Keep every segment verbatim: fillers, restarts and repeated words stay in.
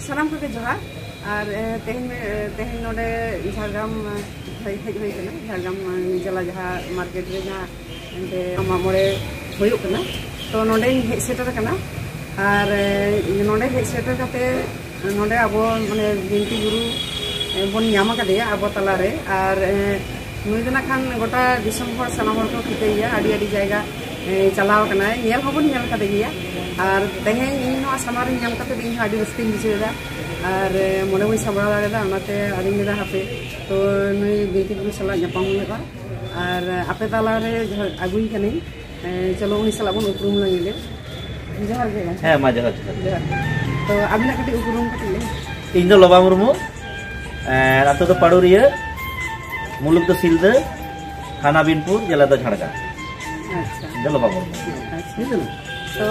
ᱥᱟᱱᱟᱢ ᱠᱚᱜᱮ ᱡᱚᱦᱟᱨ᱾ ᱟᱨ ᱮ, ᱛᱮᱦᱮᱧ ᱮ, ᱛᱮᱦᱮᱧ ᱱᱚᱰᱮ ᱡᱷᱟᱲᱜᱨᱟᱢ ᱮ, ᱦᱮᱡ ᱦᱮᱡ ᱦᱩᱭ ᱠᱟᱱᱟ, ᱡᱷᱟᱲᱜᱨᱟᱢ ᱮ, ᱡᱮᱞᱟ ᱡᱟᱦᱟᱸ ᱢᱟᱨᱠᱮᱴ ᱨᱮ ᱡᱟᱦᱟᱸ ᱮᱱᱛᱮ ᱢᱟᱜ ᱢᱚᱬᱮ ᱦᱩᱭᱩᱜ ᱠᱟᱱᱟ᱾ ᱛᱚ ᱱᱚᱰᱮᱧ ᱦᱮᱡ ᱥᱮᱴᱮᱨ ᱟᱠᱟᱱᱟ᱾ ᱟᱨ ᱮ, ᱱᱚᱰᱮ ᱦᱮᱡ ᱥᱮᱴᱮᱨ ᱠᱟᱛᱮ ᱱᱚᱰᱮ ᱟᱵᱚ ᱢᱟᱱᱮ ᱵᱤᱱᱛᱤ ᱜᱩᱨᱩ ᱮ, ᱵᱚᱱ ᱧᱟᱢ ᱟᱠᱟᱫᱮᱭᱟ ᱟᱵᱚ ᱛᱟᱞᱟᱨᱮ᱾ ᱟᱨ ᱮ, ᱱᱩᱭ ᱫᱚ ᱱᱟᱜ ᱠᱷᱟᱱ ᱜᱚᱴᱟ ᱫᱤᱥᱚᱢ ᱦᱚᱲ, ᱥᱟᱱᱟᱢ ᱦᱚᱲ ᱠᱚ ᱴᱷᱤᱠᱟᱹᱭᱮᱭᱟ, ᱟᱹᱰᱤ ᱟᱹᱰᱤ ᱡᱟᱭᱜᱟ ᱮ, ᱪᱟᱞᱟᱣ ᱟᱠᱟᱱᱟᱭ, ᱧᱮᱞ ᱦᱚᱸᱵᱚᱱ ᱧᱮᱞ ᱟᱠᱟᱫᱮ ᱜᱮᱭᱟ᱾ ᱟᱨ ᱛᱮᱦᱮᱧ ᱤᱧ ᱱᱚᱣᱟ ᱥᱟᱢᱟᱝ ᱨᱮ ᱧᱟᱢ ᱠᱟᱛᱮ ᱤᱧ ᱦᱚᱸ ᱟᱹᱰᱤ ᱨᱟᱹᱥᱠᱟᱹᱧ ᱵᱩᱡᱷᱟᱹᱣ ᱮᱫᱟ᱾ ᱟᱨ ᱮ, ᱢᱚᱱᱮ ᱵᱟᱹᱧ ᱥᱟᱢᱵᱲᱟᱣ ᱫᱟᱲᱮᱭᱟᱫᱟ, ᱚᱱᱟᱛᱮ ᱟᱫᱚᱧ ᱞᱟᱹᱭᱫᱟ ᱦᱟᱯᱮ ᱛᱚ ᱱᱩᱭ ᱵᱤᱱᱛᱤ ᱜᱩᱨᱩ ᱥᱟᱞᱟᱜ ᱧᱟᱯᱟᱢ ᱦᱩᱭᱩᱜᱼᱟ᱾ ᱟᱨ ᱟᱯᱮ ᱛᱟᱞᱟᱨᱮ ᱡᱟᱦᱟᱸ ᱟᱹᱜᱩᱭ ᱠᱟᱹᱱᱟᱹᱧ, ᱮ, ᱪᱚᱞᱚ ᱩᱱᱤ ᱥᱟᱞᱟᱜ ᱵᱚᱱ ᱩᱯᱨᱩᱢ ᱞᱮᱱ ᱜᱮ᱾ ᱡᱚᱦᱟᱨ ᱜᱮ ᱜᱚᱢᱠᱮ᱾ ᱦᱮᱸ, ᱢᱟ ᱡᱚᱦᱟᱨ, ᱡᱚᱦᱟᱨ᱾ ᱡᱚᱦᱟᱨ᱾ ᱛᱚ ᱟᱹᱵᱤᱱᱟᱜ ᱠᱟᱹᱴᱤᱡ ᱩᱯᱨᱩᱢ ᱠᱟᱹᱴᱤᱡ ᱞᱟᱹᱭ᱾ ᱤᱧ ᱫᱚ ᱞᱚᱵᱟ ᱢᱩᱨᱢᱩ, ᱮ, ᱟᱛᱳ ᱫᱚ ᱯᱟᱲᱩᱨᱤᱭᱟᱹ, ᱢᱩᱞᱩᱠ ᱫᱚ ᱥᱤᱞᱫᱟᱹ, ᱛᱷᱟᱱᱟ ᱵᱤᱱᱯᱩᱨ, ᱡᱮᱞᱟ ᱫᱚ ᱡᱷᱟᱲᱜᱨᱟᱢ᱾ ᱟᱪᱪᱷᱟ᱾ ᱤᱧ ᱫᱚ ᱞᱚᱵᱟ ᱢᱩᱨᱢᱩ᱾ ᱟᱪᱪᱷᱟ᱾ ᱛᱚ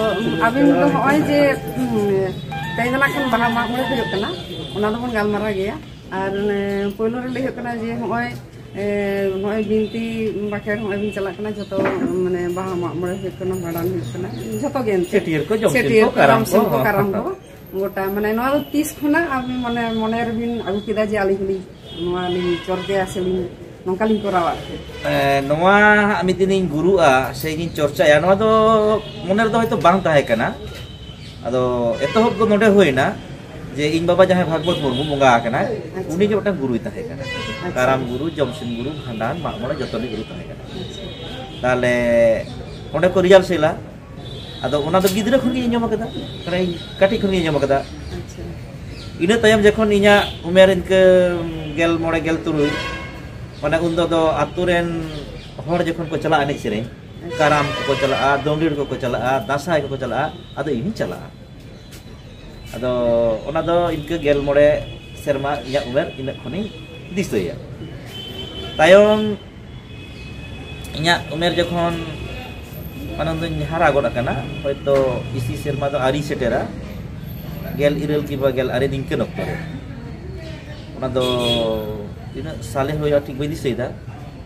ᱟᱹᱵᱤᱱ ᱫᱚ ᱱᱚᱜᱼᱚᱭ ᱡᱮ ᱦᱩᱸ, ᱛᱮᱦᱮᱧ ᱫᱚ ᱱᱟᱜ ᱠᱷᱟᱱ ᱵᱟᱦᱟ ᱢᱟᱜ ᱢᱚᱬᱮ ᱦᱩᱭᱩᱜ ᱠᱟᱱᱟ, ᱚᱱᱟ ᱫᱚᱵᱚᱱ ᱜᱟᱞᱢᱟᱨᱟᱣ ᱜᱮᱭᱟ᱾ ᱟᱨ ᱚᱱᱮ ᱯᱳᱭᱞᱳ ᱨᱮ ᱞᱟᱹᱭ ᱦᱩᱭᱩᱜ ᱠᱟᱱᱟ ᱡᱮ ᱱᱚᱜᱼᱚᱭ ᱮ, ᱱᱚᱜᱼᱚᱭ ᱵᱤᱱᱛᱤ ᱵᱟᱠᱷᱮᱲ ᱱᱚᱜᱼᱚᱭ ᱵᱤᱱ ᱪᱟᱞᱟᱜ ᱠᱟᱱᱟ, ᱡᱷᱚᱛᱚ ᱢᱟᱱᱮ ᱵᱟᱦᱟ ᱢᱟᱜ ᱢᱚᱬᱮ ᱦᱩᱭᱩᱜ ᱠᱟᱱᱟ, ᱵᱷᱟᱸᱰᱟᱱ ᱦᱩᱭᱩᱜ ᱠᱟᱱᱟ, ᱡᱷᱚᱛᱚ ᱜᱮ ᱮᱱᱛᱮ᱾ ᱪᱷᱟᱹᱴᱭᱟᱹᱨ ᱠᱚ, ᱡᱚᱢ ᱥᱤᱢ ᱪᱷᱟᱹᱴᱭᱟᱹᱨ ᱠᱚ, ᱠᱚ, ᱠᱟᱨᱟᱢ ᱡᱚᱢ ᱥᱤᱢ ᱠᱚ, ᱠᱚ, ᱦᱚᱸ᱾ ᱠᱟᱨᱟᱢ ᱠᱚ, ᱜᱚᱴᱟ ᱢᱟᱱᱮ ᱱᱚᱣᱟ ᱫᱚ ᱛᱤᱥ ᱠᱷᱚᱱᱟᱜ ᱟᱵᱤᱱ ᱢᱚᱱᱮ, ᱢᱚᱱᱮ ᱨᱮᱵᱤᱱ ᱟᱹᱜᱩ ᱠᱮᱫᱟ ᱡᱮ ᱟᱹᱞᱤᱧ ᱦᱚᱸᱞᱤᱧ ᱱᱚᱣᱟ ᱞᱤᱧ ᱪᱚᱨᱪᱟᱭᱟ ᱥᱮ ᱞᱤᱧ ᱱᱚᱝᱠᱟ ᱞᱤᱧ ᱠᱚᱨᱟᱣᱟ ᱟᱨᱠᱤ? ᱮ, ᱱᱚᱣᱟ ᱦᱟᱸᱜ ᱢᱤᱫ ᱫᱤᱱᱤᱧ ᱜᱩᱨᱩᱜᱼᱟ ᱥᱮ ᱤᱧᱤᱧ ᱪᱚᱨᱪᱟᱭᱟ, ᱱᱚᱣᱟ ᱫᱚ ᱢᱚᱱᱮ ᱨᱮᱫᱚ ᱦᱚᱭᱛᱳ ᱵᱟᱝ ᱛᱟᱦᱮᱸ ᱠᱟᱱᱟ᱾ ᱟᱫᱚ ᱮᱛᱚᱦᱚᱵ ᱫᱚ ᱱᱚᱰᱮ ᱦᱩᱭᱱᱟ ᱡᱮ ᱤᱧ ᱵᱟᱵᱟ ᱡᱟᱦᱟᱸᱭ ᱵᱷᱟᱜᱽᱵᱚᱛ ᱢᱩᱨᱢᱩ ᱵᱚᱸᱜᱟ ᱟᱠᱟᱱᱟᱭ, ᱟᱪᱪᱷᱟ᱾ ᱩᱱᱤ ᱜᱮ ᱢᱤᱫᱴᱟᱝ ᱜᱩᱨᱩᱭ ᱛᱟᱦᱮᱸ ᱠᱟᱱᱟ᱾ ᱟᱪᱪᱷᱟ᱾ ᱠᱟᱨᱟᱢ ᱜᱩᱨᱩ, ᱡᱚᱢᱥᱤᱢ ᱜᱩᱨᱩ, ᱵᱷᱟᱸᱰᱟᱱ, ᱢᱟᱜ ᱢᱚᱬᱮ ᱡᱚᱛᱚ ᱨᱤᱱᱤᱡ ᱜᱩᱨᱩ ᱛᱟᱦᱮᱸ ᱠᱟᱱᱟ᱾ ᱟᱪᱪᱷᱟ᱾ ᱛᱟᱦᱞᱮ ᱚᱸᱰᱮ ᱠᱚ ᱨᱤᱦᱟᱨᱥᱮᱞᱟ᱾ ᱟᱫᱚ ᱚᱱᱟ ᱫᱚ ᱜᱤᱫᱽᱨᱟᱹ ᱠᱷᱚᱱ ᱜᱤᱧ ᱟᱸᱡᱚᱢ ᱟᱠᱟᱫᱟ, ᱠᱟᱨᱚᱱ ᱤᱧ ᱠᱟᱹᱴᱤᱡ ᱠᱷᱚᱱ ᱜᱤᱧ ᱟᱸᱡᱚᱢ ᱟᱠᱟᱫᱟ᱾ ᱟᱪᱪᱷᱟ᱾ ᱤᱱᱟᱹ ᱛᱟᱭᱚᱢ ᱡᱚᱠᱷᱚᱱ ᱤᱧᱟᱹᱜ ᱩᱢᱮᱨ ᱤᱱᱠᱟᱹ ᱜᱮᱞ ᱢᱚᱬᱮ, ᱜᱮᱞ ᱛᱩᱨᱩᱭ, ᱢᱟᱱᱮ ᱩᱱᱫᱚ ᱫᱚ ᱟᱛᱳ ᱨᱮᱱ ᱦᱚᱲ ᱡᱚᱠᱷᱚᱱ ᱠᱚ ᱪᱟᱞᱟᱜᱼᱟ ᱮᱱᱮᱡ ᱥᱮᱨᱮᱧ, ᱟᱪᱪᱷᱟ᱾ ᱠᱟᱨᱟᱢ ᱠᱚᱠᱚ ᱪᱟᱞᱟᱜᱼᱟ, ᱫᱚᱝᱜᱤᱲ ᱠᱚᱠᱚ ᱪᱟᱞᱟᱜᱼᱟ, ᱫᱟᱸᱥᱟᱭ ᱠᱚᱠᱚ ᱪᱟᱞᱟᱜᱼᱟ, ᱟᱫᱚ ᱤᱧ ᱦᱚᱸᱧ ᱪᱟᱞᱟᱜᱼᱟ᱾ ᱟᱫᱚ ᱚᱱᱟ ᱫᱚ ᱤᱱᱠᱟᱹ ᱜᱮᱞ ᱢᱚᱬᱮ ᱥᱮᱨᱢᱟ ᱤᱧᱟᱹᱜ ᱩᱢᱮᱨ, ᱤᱱᱟᱹᱜ ᱠᱷᱚᱱᱤᱧ ᱫᱤᱥᱟᱹᱭᱟ᱾ ᱛᱟᱭᱚᱢ ᱤᱧᱟᱹᱜ ᱩᱢᱮᱨ ᱡᱚᱠᱷᱚᱱ ᱢᱟᱱᱮ ᱩᱱᱫᱚᱧ ᱦᱟᱨᱟ ᱜᱚᱫ ᱟᱠᱟᱱᱟ, ᱦᱚᱭᱛᱳ ᱵᱮᱥᱤ ᱥᱮᱨᱢᱟ ᱫᱚ ᱟᱹᱣᱨᱤ ᱥᱮᱴᱮᱨᱟ, ᱜᱮᱞ ᱤᱨᱟᱹᱞ ᱠᱤᱝᱵᱟ ᱜᱮᱞ ᱟᱨᱮ ᱱᱤᱝᱠᱟᱹᱱ ᱚᱠᱛᱚ ᱨᱮ᱾ ᱚᱱᱟ ᱫᱚ ᱛᱤᱱᱟᱹᱜ ᱥᱟᱞᱮ ᱦᱩᱭᱩᱜᱼᱟ ᱴᱷᱤᱠ ᱵᱟᱹᱧ ᱫᱤᱥᱟᱹᱭᱮᱫᱟ᱾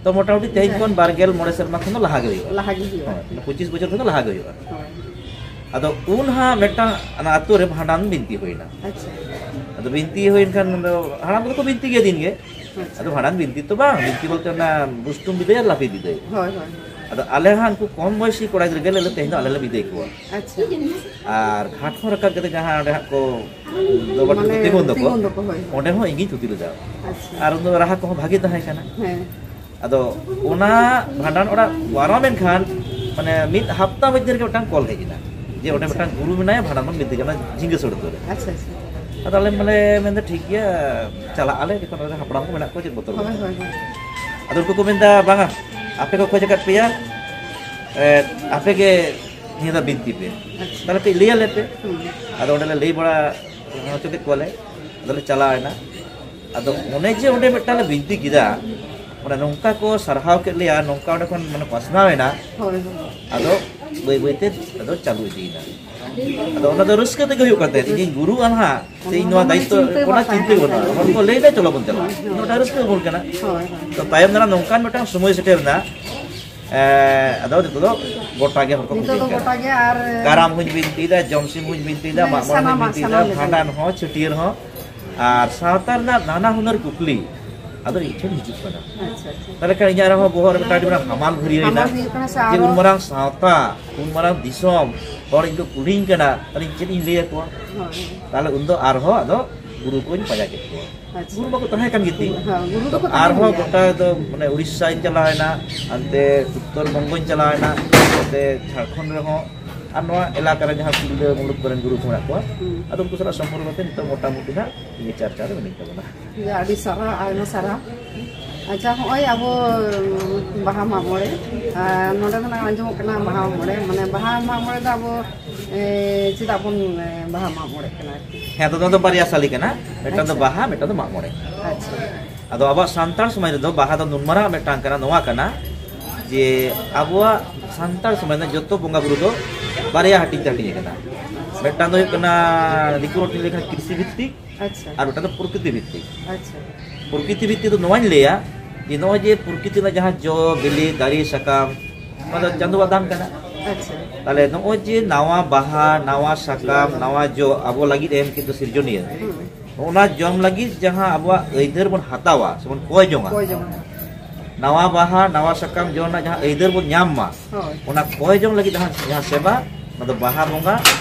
ᱛᱚ ᱢᱚᱴᱟᱢᱩᱴᱤ ᱛᱮᱦᱮᱧ ᱠᱷᱚᱱ ᱵᱟᱨ ᱜᱮᱞ ᱢᱚᱬᱮ ᱥᱮᱨᱢᱟ ᱠᱷᱚᱱ ᱫᱚ ᱞᱟᱦᱟ ᱜᱮ ᱦᱩᱭᱩᱜᱼᱟ᱾ ᱞᱟᱦᱟ ᱜᱮ ᱦᱩᱭᱩᱜᱼᱟ᱾ ᱦᱳᱭ, ᱯᱚᱸᱪᱤᱥ ᱵᱚᱪᱷᱚᱨ ᱠᱷᱚᱱ ᱫᱚ ᱞᱟᱦᱟ ᱜᱮ ᱦᱩᱭᱩᱜᱼᱟ᱾ ᱦᱳᱭ᱾ ᱟᱫᱚ ᱩᱱ ᱦᱟᱸᱜ ᱢᱤᱫᱴᱟᱝ ᱚᱱᱟ ᱟᱛᱳ ᱨᱮ ᱵᱷᱟᱸᱰᱟᱱ ᱵᱤᱱᱛᱤ ᱦᱩᱭᱱᱟ᱾ ᱟᱪᱪᱷᱟ᱾ ᱟᱫᱚ ᱵᱤᱱᱛᱤ ᱦᱩᱭᱮᱱ ᱠᱷᱟᱱ ᱫᱚ ᱦᱟᱲᱟᱢ ᱠᱚᱫᱚ ᱠᱚ ᱵᱤᱱᱛᱤ ᱜᱮᱭᱟ ᱫᱤᱱ ᱜᱮ᱾ ᱟᱪᱪᱷᱟ᱾ ᱟᱫᱚ ᱵᱷᱟᱸᱰᱟᱱ ᱵᱤᱱᱛᱤ ᱛᱚ ᱵᱟᱝ, ᱵᱤᱱᱛᱤ ᱵᱚᱞᱛᱮ ᱚᱱᱟ ᱵᱩᱥᱴᱩᱢ ᱵᱤᱫᱟᱹᱭ ᱟᱨ ᱞᱟᱹᱯᱤᱛ ᱵᱤᱫᱟᱹᱭ᱾ ᱦᱳᱭ, ᱦᱳᱭ, ᱦᱳᱭ᱾ ᱟᱫᱚ ᱟᱞᱮ ᱦᱚᱸ ᱩᱱᱠᱩ ᱠᱚᱢ ᱵᱚᱭᱥᱤ ᱠᱚᱲᱟ ᱜᱤᱫᱽᱨᱟᱹ ᱜᱮ ᱞᱟᱹᱭ ᱞᱮ, "ᱛᱮᱦᱮᱧ ᱫᱚ ᱟᱞᱮ ᱞᱮ ᱵᱤᱫᱟᱹᱭ ᱠᱚᱣᱟ᱾" ᱟᱪᱪᱷᱟ᱾ ᱟᱨ ᱜᱷᱟᱴ ᱠᱷᱚᱱ ᱨᱟᱠᱟᱵ ᱠᱟᱛᱮ ᱡᱟᱦᱟᱸ ᱚᱸᱰᱮ ᱦᱟᱸᱜ ᱠᱚ ᱫᱚᱵᱟ ᱢᱟᱱᱮ ᱛᱤᱸᱜᱩᱱ ᱫᱚᱠᱚ, ᱛᱤᱸᱜᱩᱱ ᱫᱚᱠᱚ, ᱦᱳᱭ, ᱦᱳᱭ᱾ ᱚᱸᱰᱮ ᱦᱚᱸ ᱤᱧᱜᱤᱧ ᱛᱷᱩᱛᱤ ᱞᱮᱫᱟ᱾ ᱟᱪᱪᱷᱟ᱾ ᱟᱨ ᱩᱱᱫᱚ ᱨᱟᱦᱟ ᱠᱚᱦᱚᱸ ᱵᱷᱟᱜᱮ ᱛᱟᱦᱮᱸ ᱠᱟᱱᱟ᱾ ᱦᱮᱸ᱾ ᱟᱫᱚ ᱚᱱᱟ ᱵᱷᱟᱸᱰᱟᱱ ᱚᱲᱟᱜ ᱯᱟᱨᱚᱢᱮᱱ ᱠᱷᱟᱱ, ᱢᱟᱱᱮ, ᱢᱤᱫ ᱦᱟᱯᱛᱟ ᱢᱚᱫᱽᱫᱷᱮ ᱨᱮᱜᱮ ᱢᱤᱫᱴᱟᱝ ᱠᱚᱞ ᱦᱮᱡ ᱮᱱᱟ ᱡᱮ ᱚᱸᱰᱮ ᱟᱪᱪᱷᱟ᱾ ᱢᱤᱫᱴᱟᱝ ᱜᱩᱨᱩ ᱢᱮᱱᱟᱭᱟ, ᱵᱷᱟᱸᱰᱟᱱ ᱵᱚᱱ ᱵᱤᱫᱤ ᱠᱟᱱᱟ ᱡᱷᱤᱸᱜᱟᱹ ᱥᱚᱲ ᱟᱹᱛᱩ ᱨᱮ᱾ ᱟᱪᱪᱷᱟ, ᱟᱪᱪᱷᱟ᱾ ᱟᱫᱚ ᱟᱞᱮ ᱢᱟᱞᱮ ᱢᱮᱱᱫᱟ, "ᱴᱷᱤᱠ ᱜᱮᱭᱟ, ᱪᱟᱞᱟᱜ ᱟᱞᱮ, ᱡᱚᱠᱷᱚᱱ ᱟᱞᱮ ᱦᱟᱯᱲᱟᱢ ᱠᱚ ᱢᱮᱱᱟᱜ ᱠᱚᱣᱟ, ᱪᱮᱫ ᱵᱚᱛᱚᱨ ᱦᱳᱭ, ᱵᱟᱹᱱᱩᱜᱼᱟ?" ᱦᱳᱭ, ᱦᱳᱭ᱾ ᱟᱫᱚ ᱩᱱᱠᱩ ᱠᱚ ᱢᱮᱱᱫᱟ, "ᱵᱟᱝᱟ, ᱟᱯᱮ ᱠᱚ ᱠᱷᱚᱡᱽ ᱟᱠᱟᱫ ᱯᱮᱭᱟ, ᱮ, ᱟᱯᱮ ᱜᱮ ᱱᱤᱭᱟᱹ ᱫᱷᱟᱣ ᱵᱤᱱᱛᱤ ᱯᱮ, ᱟᱪᱪᱷᱟ᱾ ᱛᱟᱦᱞᱮ ᱠᱟᱹᱡ ᱞᱟᱹᱭ ᱟᱞᱮ ᱯᱮ᱾" ᱦᱩᱸ᱾ ᱟᱫᱚ ᱚᱸᱰᱮ ᱞᱮ ᱞᱟᱹᱭ ᱵᱟᱲᱟ ᱦᱚᱪᱚ ᱠᱮᱫ ᱠᱚᱣᱟᱞᱮ, ᱟᱫᱚᱞᱮ ᱪᱟᱞᱟᱣ ᱮᱱᱟ᱾ ᱟᱫᱚ ᱚᱱᱮ ᱡᱮ ᱚᱸᱰᱮ ᱢᱤᱫᱴᱟᱝ ᱞᱮ ᱵᱤᱱᱛᱤ ᱠᱮᱫᱟ, ᱢᱟᱱᱮ, ᱱᱚᱝᱠᱟ ᱠᱚ ᱥᱟᱨᱦᱟᱣ ᱠᱮᱫ ᱞᱮᱭᱟ, ᱱᱚᱝᱠᱟ ᱚᱸᱰᱮ ᱠᱷᱚᱱ, ᱢᱟᱱᱮ, ᱯᱟᱥᱱᱟᱣ ᱮᱱᱟ᱾ ᱦᱳᱭ, ᱦᱳᱭ᱾ ᱟᱫᱚ ᱵᱟᱹᱭ ᱵᱟᱹᱭ ᱛᱮ ᱟᱫᱚ ᱪᱟᱹᱞᱩ ᱤᱫᱤᱭᱮᱱᱟ᱾ ᱟᱫᱚ ᱚᱱᱟ ᱫᱚ ᱨᱟᱹᱥᱠᱟᱹ ᱛᱮᱜᱮ ᱦᱩᱭᱩᱜ ᱠᱟᱱ ᱛᱟᱦᱮᱸᱫ, ᱤᱧᱤᱧ ᱜᱩᱨᱩᱜᱼᱟ ᱱᱟᱦᱟᱜ, ᱥᱮ ᱤᱧ ᱚᱱᱟ ᱱᱚᱣᱟ ᱢᱟ ᱫᱟᱭᱤᱛᱛᱚ, ᱪᱤᱱᱛᱟᱹ ᱚᱱᱟ ᱵᱷᱟᱵᱽᱱᱟ ᱪᱤᱱᱛᱟᱹ ᱛᱟᱦᱮᱸ ᱵᱟᱹᱱᱩᱜᱼᱟ᱾ ᱠᱟᱱ ᱦᱚᱲ ᱠᱚ ᱞᱟᱹᱭ ᱮᱫᱟ, "ᱪᱚᱞᱚ ᱵᱚᱱ ᱪᱟᱞᱟᱜᱼᱟ᱾" ᱦᱳᱭ, ᱦᱳᱭ᱾ ᱢᱤᱫᱴᱟᱝ ᱨᱟᱹᱥᱠᱟᱹ ᱩᱢᱩᱞ ᱠᱟᱱᱟ᱾ ᱦᱳᱭ, ᱦᱳᱭ᱾ ᱛᱚ, ᱛᱟᱭᱚᱢ ᱫᱟᱨᱟᱢ ᱱᱚᱝᱠᱟᱱ ᱢᱤᱫᱴᱟᱝ ᱥᱚᱢᱚᱭ ᱥᱮᱴᱮᱨ ᱮᱱᱟ, ᱮ, ᱟᱫᱚ ᱱᱤᱛᱚᱜ ᱫᱚ ᱜᱚᱴᱟ ᱜᱮ ᱦᱚᱲ ᱠᱚ ᱱᱤᱛᱚᱜ ᱠᱩᱞᱤᱧ ᱫᱚ ᱠᱟᱱᱟ᱾ ᱜᱚᱴᱟ ᱜᱮ ᱟᱨ ᱠᱟᱨᱟᱢ ᱦᱚᱸᱧ ᱵᱤᱱᱛᱤᱭᱮᱫᱟ, ᱡᱚᱢᱥᱤᱢ ᱦᱚᱸᱧ ᱵᱤᱱᱛᱤᱭᱮᱫᱟ, ᱦᱮᱸ, ᱢᱟᱜ ᱢᱚᱬᱮ ᱦᱚᱸᱧ ᱥᱟᱱᱟᱢᱟᱜ, ᱵᱤᱱᱛᱤᱭᱮᱫᱟ, ᱥᱟᱱᱟᱢ ᱞᱮᱠᱟᱱᱟᱜ᱾ ᱵᱷᱟᱸᱰᱟᱱ ᱦᱚᱸ, ᱪᱷᱟᱹᱴᱭᱟᱹᱨ ᱦᱚᱸ, ᱟᱨ ᱥᱟᱶᱛᱟ ᱨᱮᱱᱟᱜ ᱱᱟᱱᱟ ᱦᱩᱱᱟᱹᱨ ᱠᱩᱠᱞᱤ ᱟᱫᱚ ᱤᱧ ᱴᱷᱮᱱ ᱦᱤᱡᱩᱜ ᱠᱟᱱᱟ᱾ ᱟᱪᱪᱷᱟ, ᱟᱪᱪᱷᱟ᱾ ᱛᱟᱦᱞᱮ ᱠᱷᱟᱱ ᱤᱧᱟᱹᱜ ᱨᱮᱦᱚᱸ ᱵᱚᱦᱚᱜ ᱨᱮ ᱢᱤᱫᱴᱟᱝ ᱟᱹᱰᱤ ᱢᱟᱨᱟᱝ ᱦᱟᱢᱟᱞ ᱜᱷᱩᱨᱭᱟᱹᱣ ᱮᱱᱟ᱾ ᱦᱟᱢᱟᱞ ᱦᱩᱭᱩᱜ ᱠᱟᱱᱟ ᱥᱮ ᱡᱮ ᱟᱨᱚ ᱩᱱ ᱢᱟᱨᱟᱝ ᱥᱟᱶᱛᱟ, ᱩᱱ ᱢᱟᱨᱟᱝ ᱫᱤᱥᱚᱢ ᱦᱚᱲ ᱤᱧ ᱠᱚ ᱠᱩᱞᱤᱧ ᱠᱟᱱᱟ, ᱛᱟᱦᱞᱮ ᱤᱧ ᱪᱮᱫ ᱤᱧ ᱞᱟᱹᱭ ᱟᱠᱚᱣᱟ? ᱦᱳᱭ᱾ ᱛᱟᱦᱞᱮ ᱩᱱᱫᱚ ᱟᱨᱦᱚᱸ ᱟᱫᱚ ᱜᱩᱨᱩ ᱠᱚᱧ ᱯᱟᱸᱡᱟ ᱠᱮᱫ ᱠᱚᱣᱟ᱾ ᱟᱪᱪᱷᱟ᱾ ᱜᱩᱨᱩ ᱢᱟᱠᱚ ᱛᱟᱦᱮᱸ ᱠᱟᱱ ᱜᱮᱛᱤᱧ᱾ ᱦᱮᱸ, ᱜᱩᱨᱩ ᱫᱚᱠᱚ ᱛᱟᱦᱮᱸ ᱟᱨᱦᱚᱸ ᱠᱟᱱ ᱜᱮᱭᱟ᱾ ᱜᱚᱴᱟ ᱫᱚ, ᱢᱟᱱᱮ, ᱩᱲᱤᱥᱥᱟᱧ ᱪᱟᱞᱟᱣ ᱮᱱᱟ, ᱦᱟᱱᱛᱮ ᱩᱛᱛᱚᱨ ᱵᱚᱝᱜᱚᱧ ᱪᱟᱞᱟᱣ ᱮᱱᱟ, ᱱᱚᱛᱮ ᱡᱷᱟᱲᱠᱷᱚᱸᱰ ᱨᱮᱦᱚᱸ, ᱟᱨ ᱱᱚᱣᱟ ᱮᱞᱟᱠᱟ ᱨᱮ ᱡᱟᱦᱟᱸ ᱥᱤᱞᱫᱟᱹ ᱢᱩᱞᱩᱠ ᱠᱚᱨᱮᱱ ᱜᱩᱨᱩ ᱠᱚ ᱢᱮᱱᱟᱜ ᱠᱚᱣᱟ, ᱦᱩᱸ᱾ ᱟᱫᱚ ᱩᱱᱠᱩ ᱥᱟᱞᱟᱜ ᱥᱚᱢᱯᱚᱨᱠᱚ ᱠᱟᱛᱮ ᱱᱤᱛᱚᱜ ᱢᱚᱴᱟᱢᱩᱴᱤ ᱱᱟᱜ ᱤᱧᱟᱹᱜ ᱪᱟᱨᱪᱟ ᱨᱮ ᱢᱮᱱᱟᱹᱧ ᱛᱟᱵᱚᱱᱟ᱾ ᱴᱷᱤᱠ ᱜᱮᱭᱟ, ᱟᱹᱰᱤ ᱥᱟᱨᱦᱟᱣ, ᱟᱭᱢᱟ ᱥᱟᱨᱦᱟᱣ᱾ ᱟᱪᱪᱷᱟ, ᱦᱚᱸᱜᱼᱚᱭ ᱟᱵᱚ ᱵᱟᱦᱟ ᱢᱟᱜ ᱢᱚᱬᱮ, ᱟᱨ ᱱᱚᱰᱮ ᱫᱚ ᱱᱟᱜ ᱟᱸᱡᱚᱢᱚᱜ ᱠᱟᱱᱟ ᱵᱟᱦᱟ ᱢᱟᱜ ᱢᱚᱬᱮ, ᱢᱟᱱᱮ, ᱵᱟᱦᱟ ᱢᱟᱜ ᱢᱚᱬᱮ ᱫᱚ ᱟᱵᱚ, ᱮ, ᱪᱮᱫᱟᱜ ᱵᱚᱱ, ᱮ, ᱵᱟᱦᱟ ᱢᱟᱜ ᱢᱚᱬᱮᱜ ᱠᱟᱱᱟ ᱟᱨᱠᱤ? ᱦᱮᱸ, ᱟᱫᱚ ᱱᱚᱣᱟ ᱫᱚ ᱵᱟᱨᱭᱟ ᱥᱟᱞᱤ ᱠᱟᱱᱟ, ᱢᱤᱫᱴᱟᱝ ᱫᱚ ᱟᱪᱪᱷᱟ᱾ ᱵᱟᱦᱟ, ᱢᱤᱫᱴᱟᱝ ᱫᱚ ᱢᱟᱜ ᱢᱚᱬᱮ᱾ ᱟᱪᱪᱷᱟ᱾ ᱟᱫᱚ ᱟᱵᱚᱣᱟᱜ ᱥᱟᱱᱛᱟᱲ ᱥᱚᱢᱟᱡᱽ ᱨᱮᱫᱚ ᱵᱟᱦᱟ ᱫᱚ ᱱᱩᱱ ᱢᱟᱨᱟᱝ ᱢᱤᱫᱴᱟᱝ ᱠᱟᱱᱟ, ᱱᱚᱣᱟ ᱠᱟᱱᱟ ᱡᱮ ᱟᱵᱚᱣᱟᱜ ᱥᱟᱱᱛᱟᱲ ᱥᱚᱢᱟᱡᱽ ᱨᱮᱱᱟᱜ ᱡᱚᱛᱚ ᱵᱚᱸᱜᱟ ᱵᱩᱨᱩ ᱫᱚ ᱵᱟᱨᱭᱟ ᱦᱟᱹᱴᱤᱧ ᱛᱮ ᱦᱟᱹᱴᱤᱧ ᱟᱠᱟᱱᱟ᱾ ᱢᱤᱫᱴᱟᱝ ᱫᱚ ᱦᱩᱭᱩᱜ ᱠᱟᱱᱟ, ᱫᱤᱠᱩ ᱨᱚᱲ ᱛᱮ ᱞᱟᱹᱭ ᱞᱮᱠᱷᱟᱱ ᱠᱨᱤᱥᱤ ᱵᱷᱤᱛᱛᱤᱠ, ᱟᱪᱪᱷᱟ᱾ ᱟᱨ ᱢᱤᱫᱴᱟᱝ ᱫᱚ ᱯᱨᱚᱠᱨᱤᱛᱤ ᱵᱷᱤᱛᱛᱤᱠ᱾ ᱟᱪᱪᱷᱟ᱾ ᱯᱨᱚᱠᱨᱤᱛᱤ ᱵᱷᱤᱛᱛᱤᱠ ᱫᱚ ᱱᱚᱣᱟᱧ ᱞᱟᱹᱭᱟ ᱡᱮ ᱱᱚᱜᱼᱚᱭ ᱡᱮ ᱯᱨᱚᱠᱨᱤᱛᱤ ᱨᱮᱱᱟᱜ ᱡᱟᱦᱟᱸ ᱡᱚ, ᱵᱤᱞᱤ, ᱫᱟᱨᱮ, ᱥᱟᱠᱟᱢ, ᱱᱚᱣᱟ ᱫᱚ ᱪᱟᱸᱫᱳᱣᱟᱜ ᱫᱟᱱ ᱠᱟᱱᱟ᱾ ᱟᱪᱪᱷᱟ᱾ ᱛᱟᱦᱞᱮ ᱱᱚᱜᱼᱚᱭ ᱡᱮ ᱱᱟᱣᱟ ᱵᱟᱦᱟ, ᱱᱟᱣᱟ ᱥᱟᱠᱟᱢ, ᱱᱟᱣᱟ ᱡᱚ ᱟᱵᱚ ᱞᱟᱹᱜᱤᱫ ᱮᱢ ᱠᱤᱱᱛᱩ ᱥᱤᱨᱡᱚᱱᱤᱭᱟᱹ, ᱦᱩᱸ᱾ ᱚᱱᱟ ᱡᱚᱢ ᱞᱟᱹᱜᱤᱫ ᱡᱟᱦᱟᱸ ᱟᱵᱚᱣᱟᱜ ᱟᱹᱭᱫᱟᱹᱨ ᱵᱚᱱ ᱦᱟᱛᱟᱣᱟ ᱥᱮᱵᱚᱱ ᱠᱚᱭ ᱡᱚᱝᱟ, ᱠᱚᱭ ᱡᱚᱝᱟ᱾ ᱱᱟᱣᱟ ᱵᱟᱦᱟ, ᱱᱟᱣᱟ ᱥᱟᱠᱟᱢ ᱡᱚ ᱨᱮᱱᱟᱜ ᱡᱟᱦᱟᱸ ᱟᱹᱭᱫᱟᱹᱨ ᱵᱚᱱ ᱧᱟᱢ ᱢᱟ, ᱦᱳᱭ᱾ ᱚᱱᱟ ᱠᱚᱭ ᱡᱚᱝ ᱞᱟᱹᱜᱤᱫ ᱡᱟᱦᱟᱸ, ᱡᱟᱦᱟᱸ ᱥᱮᱵᱟ, ᱚᱱᱟ ᱫᱚ ᱵᱟᱦᱟ ᱵᱚᱸᱜᱟ,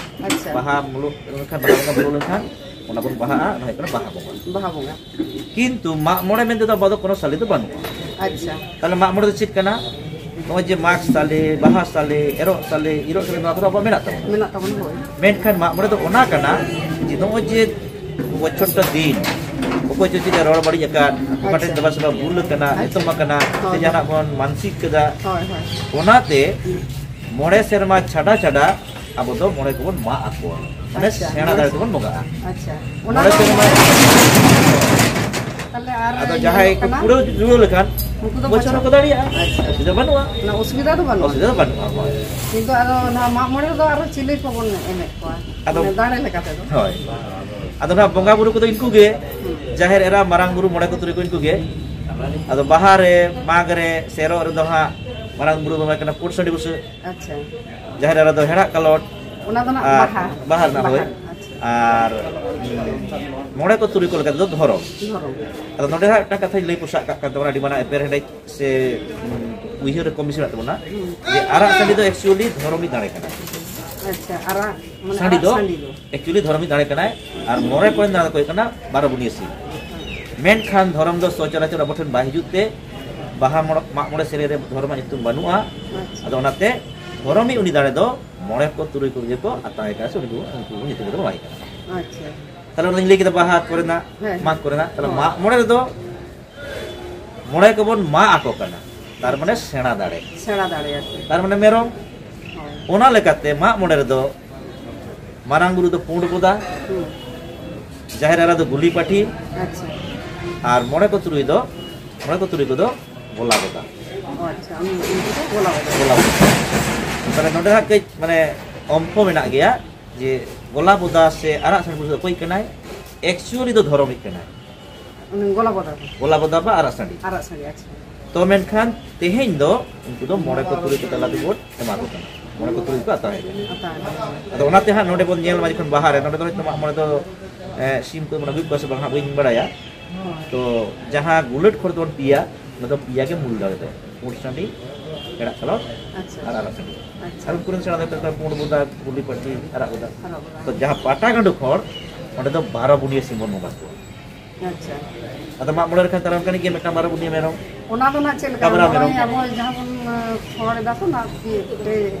ᱟᱪᱪᱷᱟ᱾ ᱵᱟᱦᱟ ᱢᱩᱞᱩᱜ ᱞᱮᱱᱠᱷᱟᱱ, ᱵᱟᱦᱟ ᱵᱚᱸᱜᱟ ᱢᱩᱞᱩᱜ ᱞᱮᱱᱠᱷᱟᱱ, ᱚᱱᱟ ᱵᱚᱱ ᱵᱟᱦᱟᱜᱼᱟ, ᱚᱱᱟ ᱦᱩᱭᱩᱜ ᱠᱟᱱᱟ ᱵᱟᱦᱟ ᱵᱚᱸᱜᱟ᱾ ᱵᱟᱦᱟ ᱵᱚᱸᱜᱟ᱾ ᱠᱤᱱᱛᱩ ᱢᱟᱜ ᱢᱚᱬᱮ ᱢᱮᱱᱛᱮ ᱫᱚ ᱟᱵᱚ ᱫᱚ ᱠᱳᱱᱳ ᱥᱟᱞᱮ ᱫᱚ ᱵᱟᱹᱱᱩᱜᱼᱟ᱾ ᱟᱪᱪᱷᱟ᱾ ᱛᱟᱦᱞᱮ ᱢᱟᱜ ᱢᱚᱬᱮ ᱫᱚ ᱪᱮᱫ ᱠᱟᱱᱟ? ᱱᱚᱜᱼᱚᱭ ᱡᱮ ᱢᱟᱜᱽ ᱥᱟᱞᱮ, ᱵᱟᱦᱟ ᱥᱟᱞᱮ, ᱮᱨᱚᱜ ᱥᱟᱞᱮ, ᱤᱨᱚᱜ ᱥᱟᱞᱮ, ᱱᱚᱣᱟ ᱠᱚᱫᱚ ᱟᱵᱚᱣᱟᱜ ᱢᱮᱱᱟᱜ ᱛᱟᱵᱚᱱᱟ᱾ ᱢᱮᱱᱟᱜ ᱛᱟᱵᱚᱱᱟ, ᱦᱳᱭ᱾ ᱢᱮᱱᱠᱷᱟᱱ ᱢᱟᱜ ᱢᱚᱬᱮ ᱫᱚ ᱚᱱᱟ ᱠᱟᱱᱟ ᱡᱮ ᱱᱚᱜᱼᱚᱭ ᱡᱮ ᱵᱚᱪᱷᱚᱨ ᱴᱟ ᱫᱤᱱ ᱚᱠᱚᱭ ᱪᱚ ᱪᱮᱫ ᱮ ᱨᱚᱲ ᱵᱟᱹᱲᱤᱡ ᱟᱠᱟᱫ, ᱚᱠᱟ ᱴᱷᱮᱱ ᱟᱪᱪᱷᱟ᱾ ᱫᱮᱵᱟ ᱥᱮᱵᱟ ᱵᱷᱩᱞ ᱟᱠᱟᱱᱟ, ᱟᱪᱪᱷᱟ᱾ ᱮᱛᱚᱢ ᱟᱠᱟᱱᱟ, ᱥᱮ ᱦᱳᱭ᱾ ᱡᱟᱦᱟᱱᱟᱜ ᱵᱚᱱ ᱢᱟᱱᱥᱤᱠ ᱠᱮᱫᱟ, ᱦᱳᱭ, ᱦᱳᱭ᱾ ᱚᱱᱟᱛᱮ ᱦᱩᱸ᱾ ᱢᱚᱬᱮ ᱥᱮᱨᱢᱟ ᱪᱷᱟᱰᱟ ᱪᱷᱟᱰᱟ ᱟᱵᱚ ᱫᱚ ᱢᱚᱬᱮ ᱠᱚᱵᱚᱱ ᱢᱟᱜ ᱟᱠᱚᱣᱟ᱾ ᱢᱟᱱᱮ ᱟᱪᱪᱷᱟ, ᱥᱮᱬᱟ ᱢᱚᱬᱮ ᱫᱟᱲᱮ ᱛᱮᱵᱚᱱ ᱵᱚᱸᱜᱟᱜᱼᱟ᱾ ᱟᱪᱪᱷᱟ, ᱚᱱᱟ ᱢᱚᱬᱮ ᱫᱚ ᱥᱮᱨᱢᱟ᱾ ᱛᱟᱦᱞᱮ ᱟᱨ ᱟᱫᱚ ᱤᱭᱟᱹ ᱡᱟᱦᱟᱸᱭ ᱠᱚ ᱠᱟᱱᱟ? ᱯᱩᱨᱟᱹᱣ ᱡᱩᱲᱟᱹᱣ ᱞᱮᱠᱷᱟᱱ ᱩᱱᱠᱩ ᱫᱚ ᱵᱚᱪᱷᱚᱨ ᱵᱚᱪᱷᱚᱨ᱾ ᱦᱚᱸᱠᱚ ᱫᱟᱲᱮᱭᱟᱜᱼᱟ᱾ ᱟᱪᱪᱷᱟ᱾ ᱚᱥᱩᱵᱤᱫᱷᱟ ᱵᱟᱹᱱᱩᱜᱼᱟ᱾ ᱚᱱᱟ ᱚᱥᱩᱵᱤᱫᱷᱟ ᱫᱚ ᱵᱟᱹᱱᱩᱜᱼᱟ᱾ ᱚᱥᱩᱵᱤᱫᱷᱟ ᱫᱚ ᱵᱟᱹᱱᱩᱜᱼᱟ, ᱦᱳᱭ᱾ ᱠᱤᱱᱛᱩ ᱟᱫᱚ ᱱᱚᱣᱟ ᱢᱟᱜ ᱢᱚᱬᱮ ᱨᱮᱫᱚ ᱟᱨᱚ ᱪᱤᱞᱤ ᱠᱚᱵᱚᱱ ᱮᱢᱮᱫ ᱠᱚᱣᱟ? ᱟᱫᱚ ᱢᱟᱱᱮ ᱫᱟᱲᱮ ᱞᱮᱠᱟ ᱛᱮᱫᱚ? ᱦᱳᱭ᱾ ᱟᱫᱚ ᱱᱚᱣᱟ ᱵᱚᱸᱜᱟ ᱵᱩᱨᱩ ᱠᱚᱫᱚ ᱤᱱᱠᱩ ᱜᱮ, ᱦᱩᱸ᱾ ᱡᱟᱦᱮᱨ ᱮᱨᱟ, ᱢᱟᱨᱟᱝ ᱵᱩᱨᱩ, ᱢᱚᱬᱮ ᱠᱚ ᱛᱩᱨᱩᱭ ᱠᱚ ᱤᱱᱠᱩ ᱜᱮ᱾ ᱟᱫᱚ ᱵᱟᱦᱟ ᱨᱮ, ᱢᱟᱜᱽ ᱨᱮ, ᱥᱮ ᱮᱨᱚᱜ ᱨᱮᱫᱚ ᱦᱟᱸᱜ ᱢᱟᱨᱟᱝ ᱵᱩᱨᱩ ᱫᱚ ᱦᱩᱭᱩᱜ ᱠᱟᱱᱟ ᱯᱩᱸᱰ ᱥᱟᱺᱰᱤ ᱵᱩᱥᱟᱹᱜ᱾ ᱟᱪᱪᱷᱟ᱾ ᱡᱟᱦᱮᱨ ᱮᱨᱟ ᱫᱚ ᱦᱮᱲᱟᱜ ᱠᱟᱞᱚᱴ᱾ ᱚᱱᱟ ᱫᱚ ᱱᱟᱜ ᱟᱨ ᱵᱟᱦᱟ᱾ ᱵᱟᱦᱟ ᱨᱮᱱᱟᱜ, ᱵᱟᱦᱟ, ᱦᱳᱭ᱾ ᱟᱪᱪᱷᱟ᱾ ᱟᱨ ᱢᱚᱬᱮ ᱠᱚ ᱛᱩᱨᱩᱭ ᱠᱚ ᱞᱮᱠᱟ ᱛᱮᱫᱚ ᱫᱷᱚᱨᱚᱢ᱾ ᱫᱷᱚᱨᱚᱢ᱾ ᱟᱫᱚ ᱱᱚᱰᱮ ᱦᱟᱸᱜ ᱢᱤᱫᱴᱟᱝ ᱠᱟᱛᱷᱟᱧ ᱞᱟᱹᱭ ᱯᱚᱥᱟᱜ ᱠᱟᱜ ᱠᱟᱱ ᱛᱟᱵᱚᱱᱟ, ᱟᱹᱰᱤ ᱢᱟᱨᱟᱝ ᱮᱯᱮᱨᱦᱮᱸᱰᱮᱡ ᱥᱮ, ᱩᱸ, ᱩᱭᱦᱟᱹᱨ ᱨᱮ ᱠᱚᱢ ᱵᱮᱥᱤ ᱢᱮᱱᱟᱜ ᱛᱟᱵᱚᱱᱟ᱾ ᱦᱩᱸ᱾ ᱡᱮ ᱟᱨᱟᱜ ᱥᱟᱺᱰᱤ ᱫᱚ actually ᱫᱷᱚᱨᱚᱢᱤᱡ ᱫᱟᱲᱮ ᱠᱟᱱᱟ᱾ ᱟᱪᱪᱷᱟ, ᱟᱨᱟᱜ, ᱢᱟᱱᱮ ᱥᱟᱺᱰᱤ ᱟᱨᱟᱜ ᱫᱚ ᱥᱟᱺᱰᱤ ᱫᱚ᱾ Actually ᱫᱷᱚᱨᱚᱢᱤᱡ ᱫᱟᱲᱮ ᱠᱟᱱᱟᱭ, ᱟᱨ ᱢᱚᱬᱮ ᱠᱚᱨᱮᱱ ᱫᱟᱲᱮ ᱫᱚᱠᱚ ᱦᱩᱭᱩᱜ ᱠᱟᱱᱟ ᱵᱟᱨᱚ ᱵᱩᱱᱤᱭᱟᱹᱥᱤ᱾ ᱢᱮᱱᱠᱷᱟᱱ ᱫᱷᱚᱨᱚᱢ ᱫᱚ ᱥᱚᱪᱚᱨᱟᱪᱚᱨ ᱟᱵᱚ ᱴᱷᱮᱱ ᱵᱟᱭ ᱦᱤᱡᱩᱜ ᱛᱮ, ᱵᱟᱦᱟ ᱢᱚᱬ-, ᱢᱟᱜ ᱢᱚᱬᱮ ᱥᱮᱨᱮᱧ ᱨᱮ ᱫᱷᱚᱨᱚᱢᱟᱜ ᱧᱩᱛᱩᱢ ᱵᱟᱹᱱᱩᱜᱼᱟ᱾ ᱟᱪᱪᱷᱟ᱾ ᱟᱫᱚ ᱚᱱᱟᱛᱮ ᱫᱷᱚᱨᱚᱢᱤᱡ ᱩᱱᱤ ᱫᱟᱲᱮ ᱫᱚ ᱢᱚᱬᱮ ᱠᱚ ᱛᱩᱨᱩᱭ ᱠᱚ ᱜᱮ ᱠᱚ ᱟᱛᱟᱝ ᱮ ᱠᱟᱱᱟ, ᱥᱮ ᱩᱱᱠᱩ, ᱩᱱᱠᱩ ᱧᱩᱛᱩᱢ ᱠᱚᱫᱚ ᱵᱟᱭ ᱠᱟᱱᱟ᱾ ᱟᱪᱪᱷᱟ᱾ ᱛᱟᱦᱞᱮ ᱚᱱᱟᱧ ᱞᱟᱹᱭ ᱠᱮᱫᱟ ᱵᱟᱦᱟ ᱠᱚᱨᱮᱱᱟᱜ, ᱦᱮᱸ᱾ ᱢᱟᱜᱽ ᱠᱚᱨᱮᱱᱟᱜ, ᱛᱟᱦᱞᱮ ᱦᱳᱭ᱾ ᱢᱟᱜ ᱢᱚᱬᱮ ᱨᱮᱫᱚ ᱢᱚᱬᱮ ᱠᱚᱵᱚᱱ ᱢᱟᱜ ᱟᱠᱚ ᱠᱟᱱᱟ, ᱛᱟᱨ ᱢᱟᱱᱮ ᱥᱮᱬᱟ ᱫᱟᱲᱮ᱾ ᱥᱮᱬᱟ ᱫᱟᱲᱮ ᱟᱨᱠᱤ᱾ ᱛᱟᱨ ᱢᱟᱱᱮ ᱢᱮᱨᱚᱢ, ᱦᱳᱭ᱾ ᱚᱱᱟ ᱞᱮᱠᱟᱛᱮ ᱢᱟᱜ ᱢᱚᱬᱮ ᱨᱮᱫᱚ ᱢᱟᱨᱟᱝ ᱵᱩᱨᱩ ᱫᱚ ᱯᱩᱸᱰ ᱵᱚᱫᱟ, ᱦᱩᱸ᱾ ᱡᱟᱦᱮᱨ ᱮᱨᱟ ᱫᱚ ᱜᱩᱞᱤ ᱯᱟᱹᱴᱷᱤ, ᱟᱪᱪᱷᱟ᱾ ᱟᱨ ᱢᱚᱬᱮ ᱠᱚ ᱛᱩᱨᱩᱭ ᱫᱚ, ᱢᱚᱬᱮ ᱠᱚ ᱛᱩᱨᱩᱭ ᱠᱚᱫᱚ ᱜᱚᱞᱟ ᱵᱚᱫᱟ᱾ ᱚ, ᱟᱪᱪᱷᱟ, ᱩᱱ-, ᱩᱱᱠᱩ ᱫᱚ ᱜᱚᱞᱟ ᱵᱚᱫᱟ᱾ ᱜᱚᱞᱟ ᱵᱚᱫᱟ᱾ ᱛᱟᱦᱞᱮ ᱱᱚᱰᱮ ᱦᱟᱸᱜ ᱠᱟᱹᱡ ᱢᱟᱱᱮ ᱚᱢᱯᱷᱚ ᱢᱮᱱᱟᱜ ᱜᱮᱭᱟ ᱡᱮ ᱜᱚᱞᱟ ᱵᱚᱫᱟ ᱥᱮ ᱟᱨᱟᱜ ᱥᱟᱺᱰᱤ ᱫᱚ ᱚᱠᱚᱭ ᱠᱟᱱᱟᱭ? Actually ᱫᱚ ᱫᱷᱚᱨᱚᱢᱤᱡ ᱠᱟᱱᱟᱭ᱾ ᱩᱱᱤ ᱜᱚᱞᱟ ᱵᱚᱫᱟ ᱫᱚ? ᱜᱚᱞᱟ ᱵᱚᱫᱟ ᱵᱟ ᱟᱨᱟᱜ ᱥᱟᱺᱰᱤ᱾ ᱟᱨᱟᱜ ᱥᱟᱺᱰᱤ, ᱟᱪᱪᱷᱟ᱾ ᱛᱚ ᱢᱮᱱᱠᱷᱟᱱ ᱛᱮᱦᱮᱧ ᱫᱚ ᱩᱱᱠᱩ ᱫᱚ ᱢᱚᱬᱮ ᱠᱚ ᱛᱩᱨᱩᱭ ᱠᱚ ᱛᱟᱞᱟ ᱛᱮᱵᱚᱱ ᱮᱢᱟ ᱠᱚ ᱠᱟᱱᱟ᱾ ᱢᱚᱬᱮ ᱠᱚ ᱛᱩᱨᱩᱭ ᱠᱚ ᱟᱛᱟᱝ ᱮᱫᱟ᱾ ᱟᱛᱟᱝ ᱮᱫᱟ᱾ ᱟᱫᱚ ᱚᱱᱟᱛᱮ ᱦᱟᱸᱜ ᱱᱚᱰᱮ ᱵᱚᱱ ᱧᱮᱞ ᱢᱟ, ᱡᱚᱠᱷᱚᱱ ᱵᱟᱦᱟ ᱨᱮ, ᱱᱚᱰᱮ ᱫᱚ ᱦᱚᱭᱛᱳ ᱢᱟᱜ ᱢᱚᱬᱮ ᱫᱚ, ᱮ, ᱥᱤᱢ ᱠᱚ ᱢᱟᱱᱮ ᱦᱩᱭᱩᱜ ᱠᱚᱣᱟ ᱥᱮ ᱵᱟᱝ ᱦᱟᱸᱜ ᱵᱟᱹᱧ ᱵᱟᱲᱟᱭᱟ᱾ ᱦᱳᱭ᱾ ᱛᱚ ᱡᱟᱦᱟᱸ ᱜᱩᱞᱟᱹᱴ ᱠᱷᱚᱲ ᱫᱚᱵᱚᱱ ᱯᱮᱭᱟ, ᱚᱱᱟ ᱫᱚ ᱯᱮᱭᱟ ᱜᱮ ᱢᱩᱞ ᱫᱟᱲᱮ ᱫᱚ᱾ ᱯᱩᱸᱰ ᱥᱟᱺᱰᱤ, ᱦᱮᱲᱟᱜ ᱠᱟᱞᱚᱴ ᱟᱪᱪᱷᱟ᱾ ᱟᱨ ᱟᱨᱟᱜ ᱥᱟᱺᱰᱤ᱾ ᱟᱪᱪᱷᱟ᱾ ᱟᱨ ᱩᱱᱠᱩ ᱨᱮᱱ ᱥᱮᱬᱟ ᱫᱚ ᱯᱩᱸᱰ ᱵᱚᱫᱟ, ᱠᱩᱞᱤ ᱯᱟᱹᱴᱷᱤ, ᱟᱨᱟᱜ ᱵᱚᱫᱟ᱾ ᱟᱨᱟᱜ ᱵᱚᱫᱟ᱾ ᱛᱚ ᱡᱟᱦᱟᱸ ᱯᱟᱴᱟ ᱜᱟᱸᱰᱳ ᱠᱷᱚᱲ, ᱚᱸᱰᱮ ᱫᱚ ᱵᱟᱨᱚ ᱵᱩᱱᱤᱭᱟᱹ ᱥᱤᱢ ᱵᱚᱱ ᱵᱚᱸᱜᱟ ᱠᱚᱣᱟ᱾ ᱟᱪᱪᱷᱟ᱾ ᱟᱫᱚ ᱢᱟᱜ ᱢᱚᱬᱮ ᱨᱮᱠᱷᱟᱱ ᱛᱟᱦᱞᱮ ᱚᱱᱠᱟᱱᱤᱡ ᱜᱮ ᱢᱤᱫᱴᱟᱝ ᱵᱟᱨᱚ ᱵᱩᱱᱤᱭᱟᱹ ᱢᱮᱨᱚᱢ᱾ ᱚᱱᱟ ᱫᱚ ᱱᱟᱜ ᱪᱮᱫ ᱞᱮᱠᱟ? ᱠᱟᱢᱨᱟ ᱱᱚᱜᱼᱚᱭ ᱢᱮᱨᱚᱢ᱾ ᱟᱵᱚ ᱡᱟᱦᱟᱸ ᱵᱚᱱ, ᱟᱸ, ᱠᱷᱚᱲ ᱮᱫᱟ ᱛᱚ, ᱚᱱᱟ ᱯᱮ, ᱯᱮ,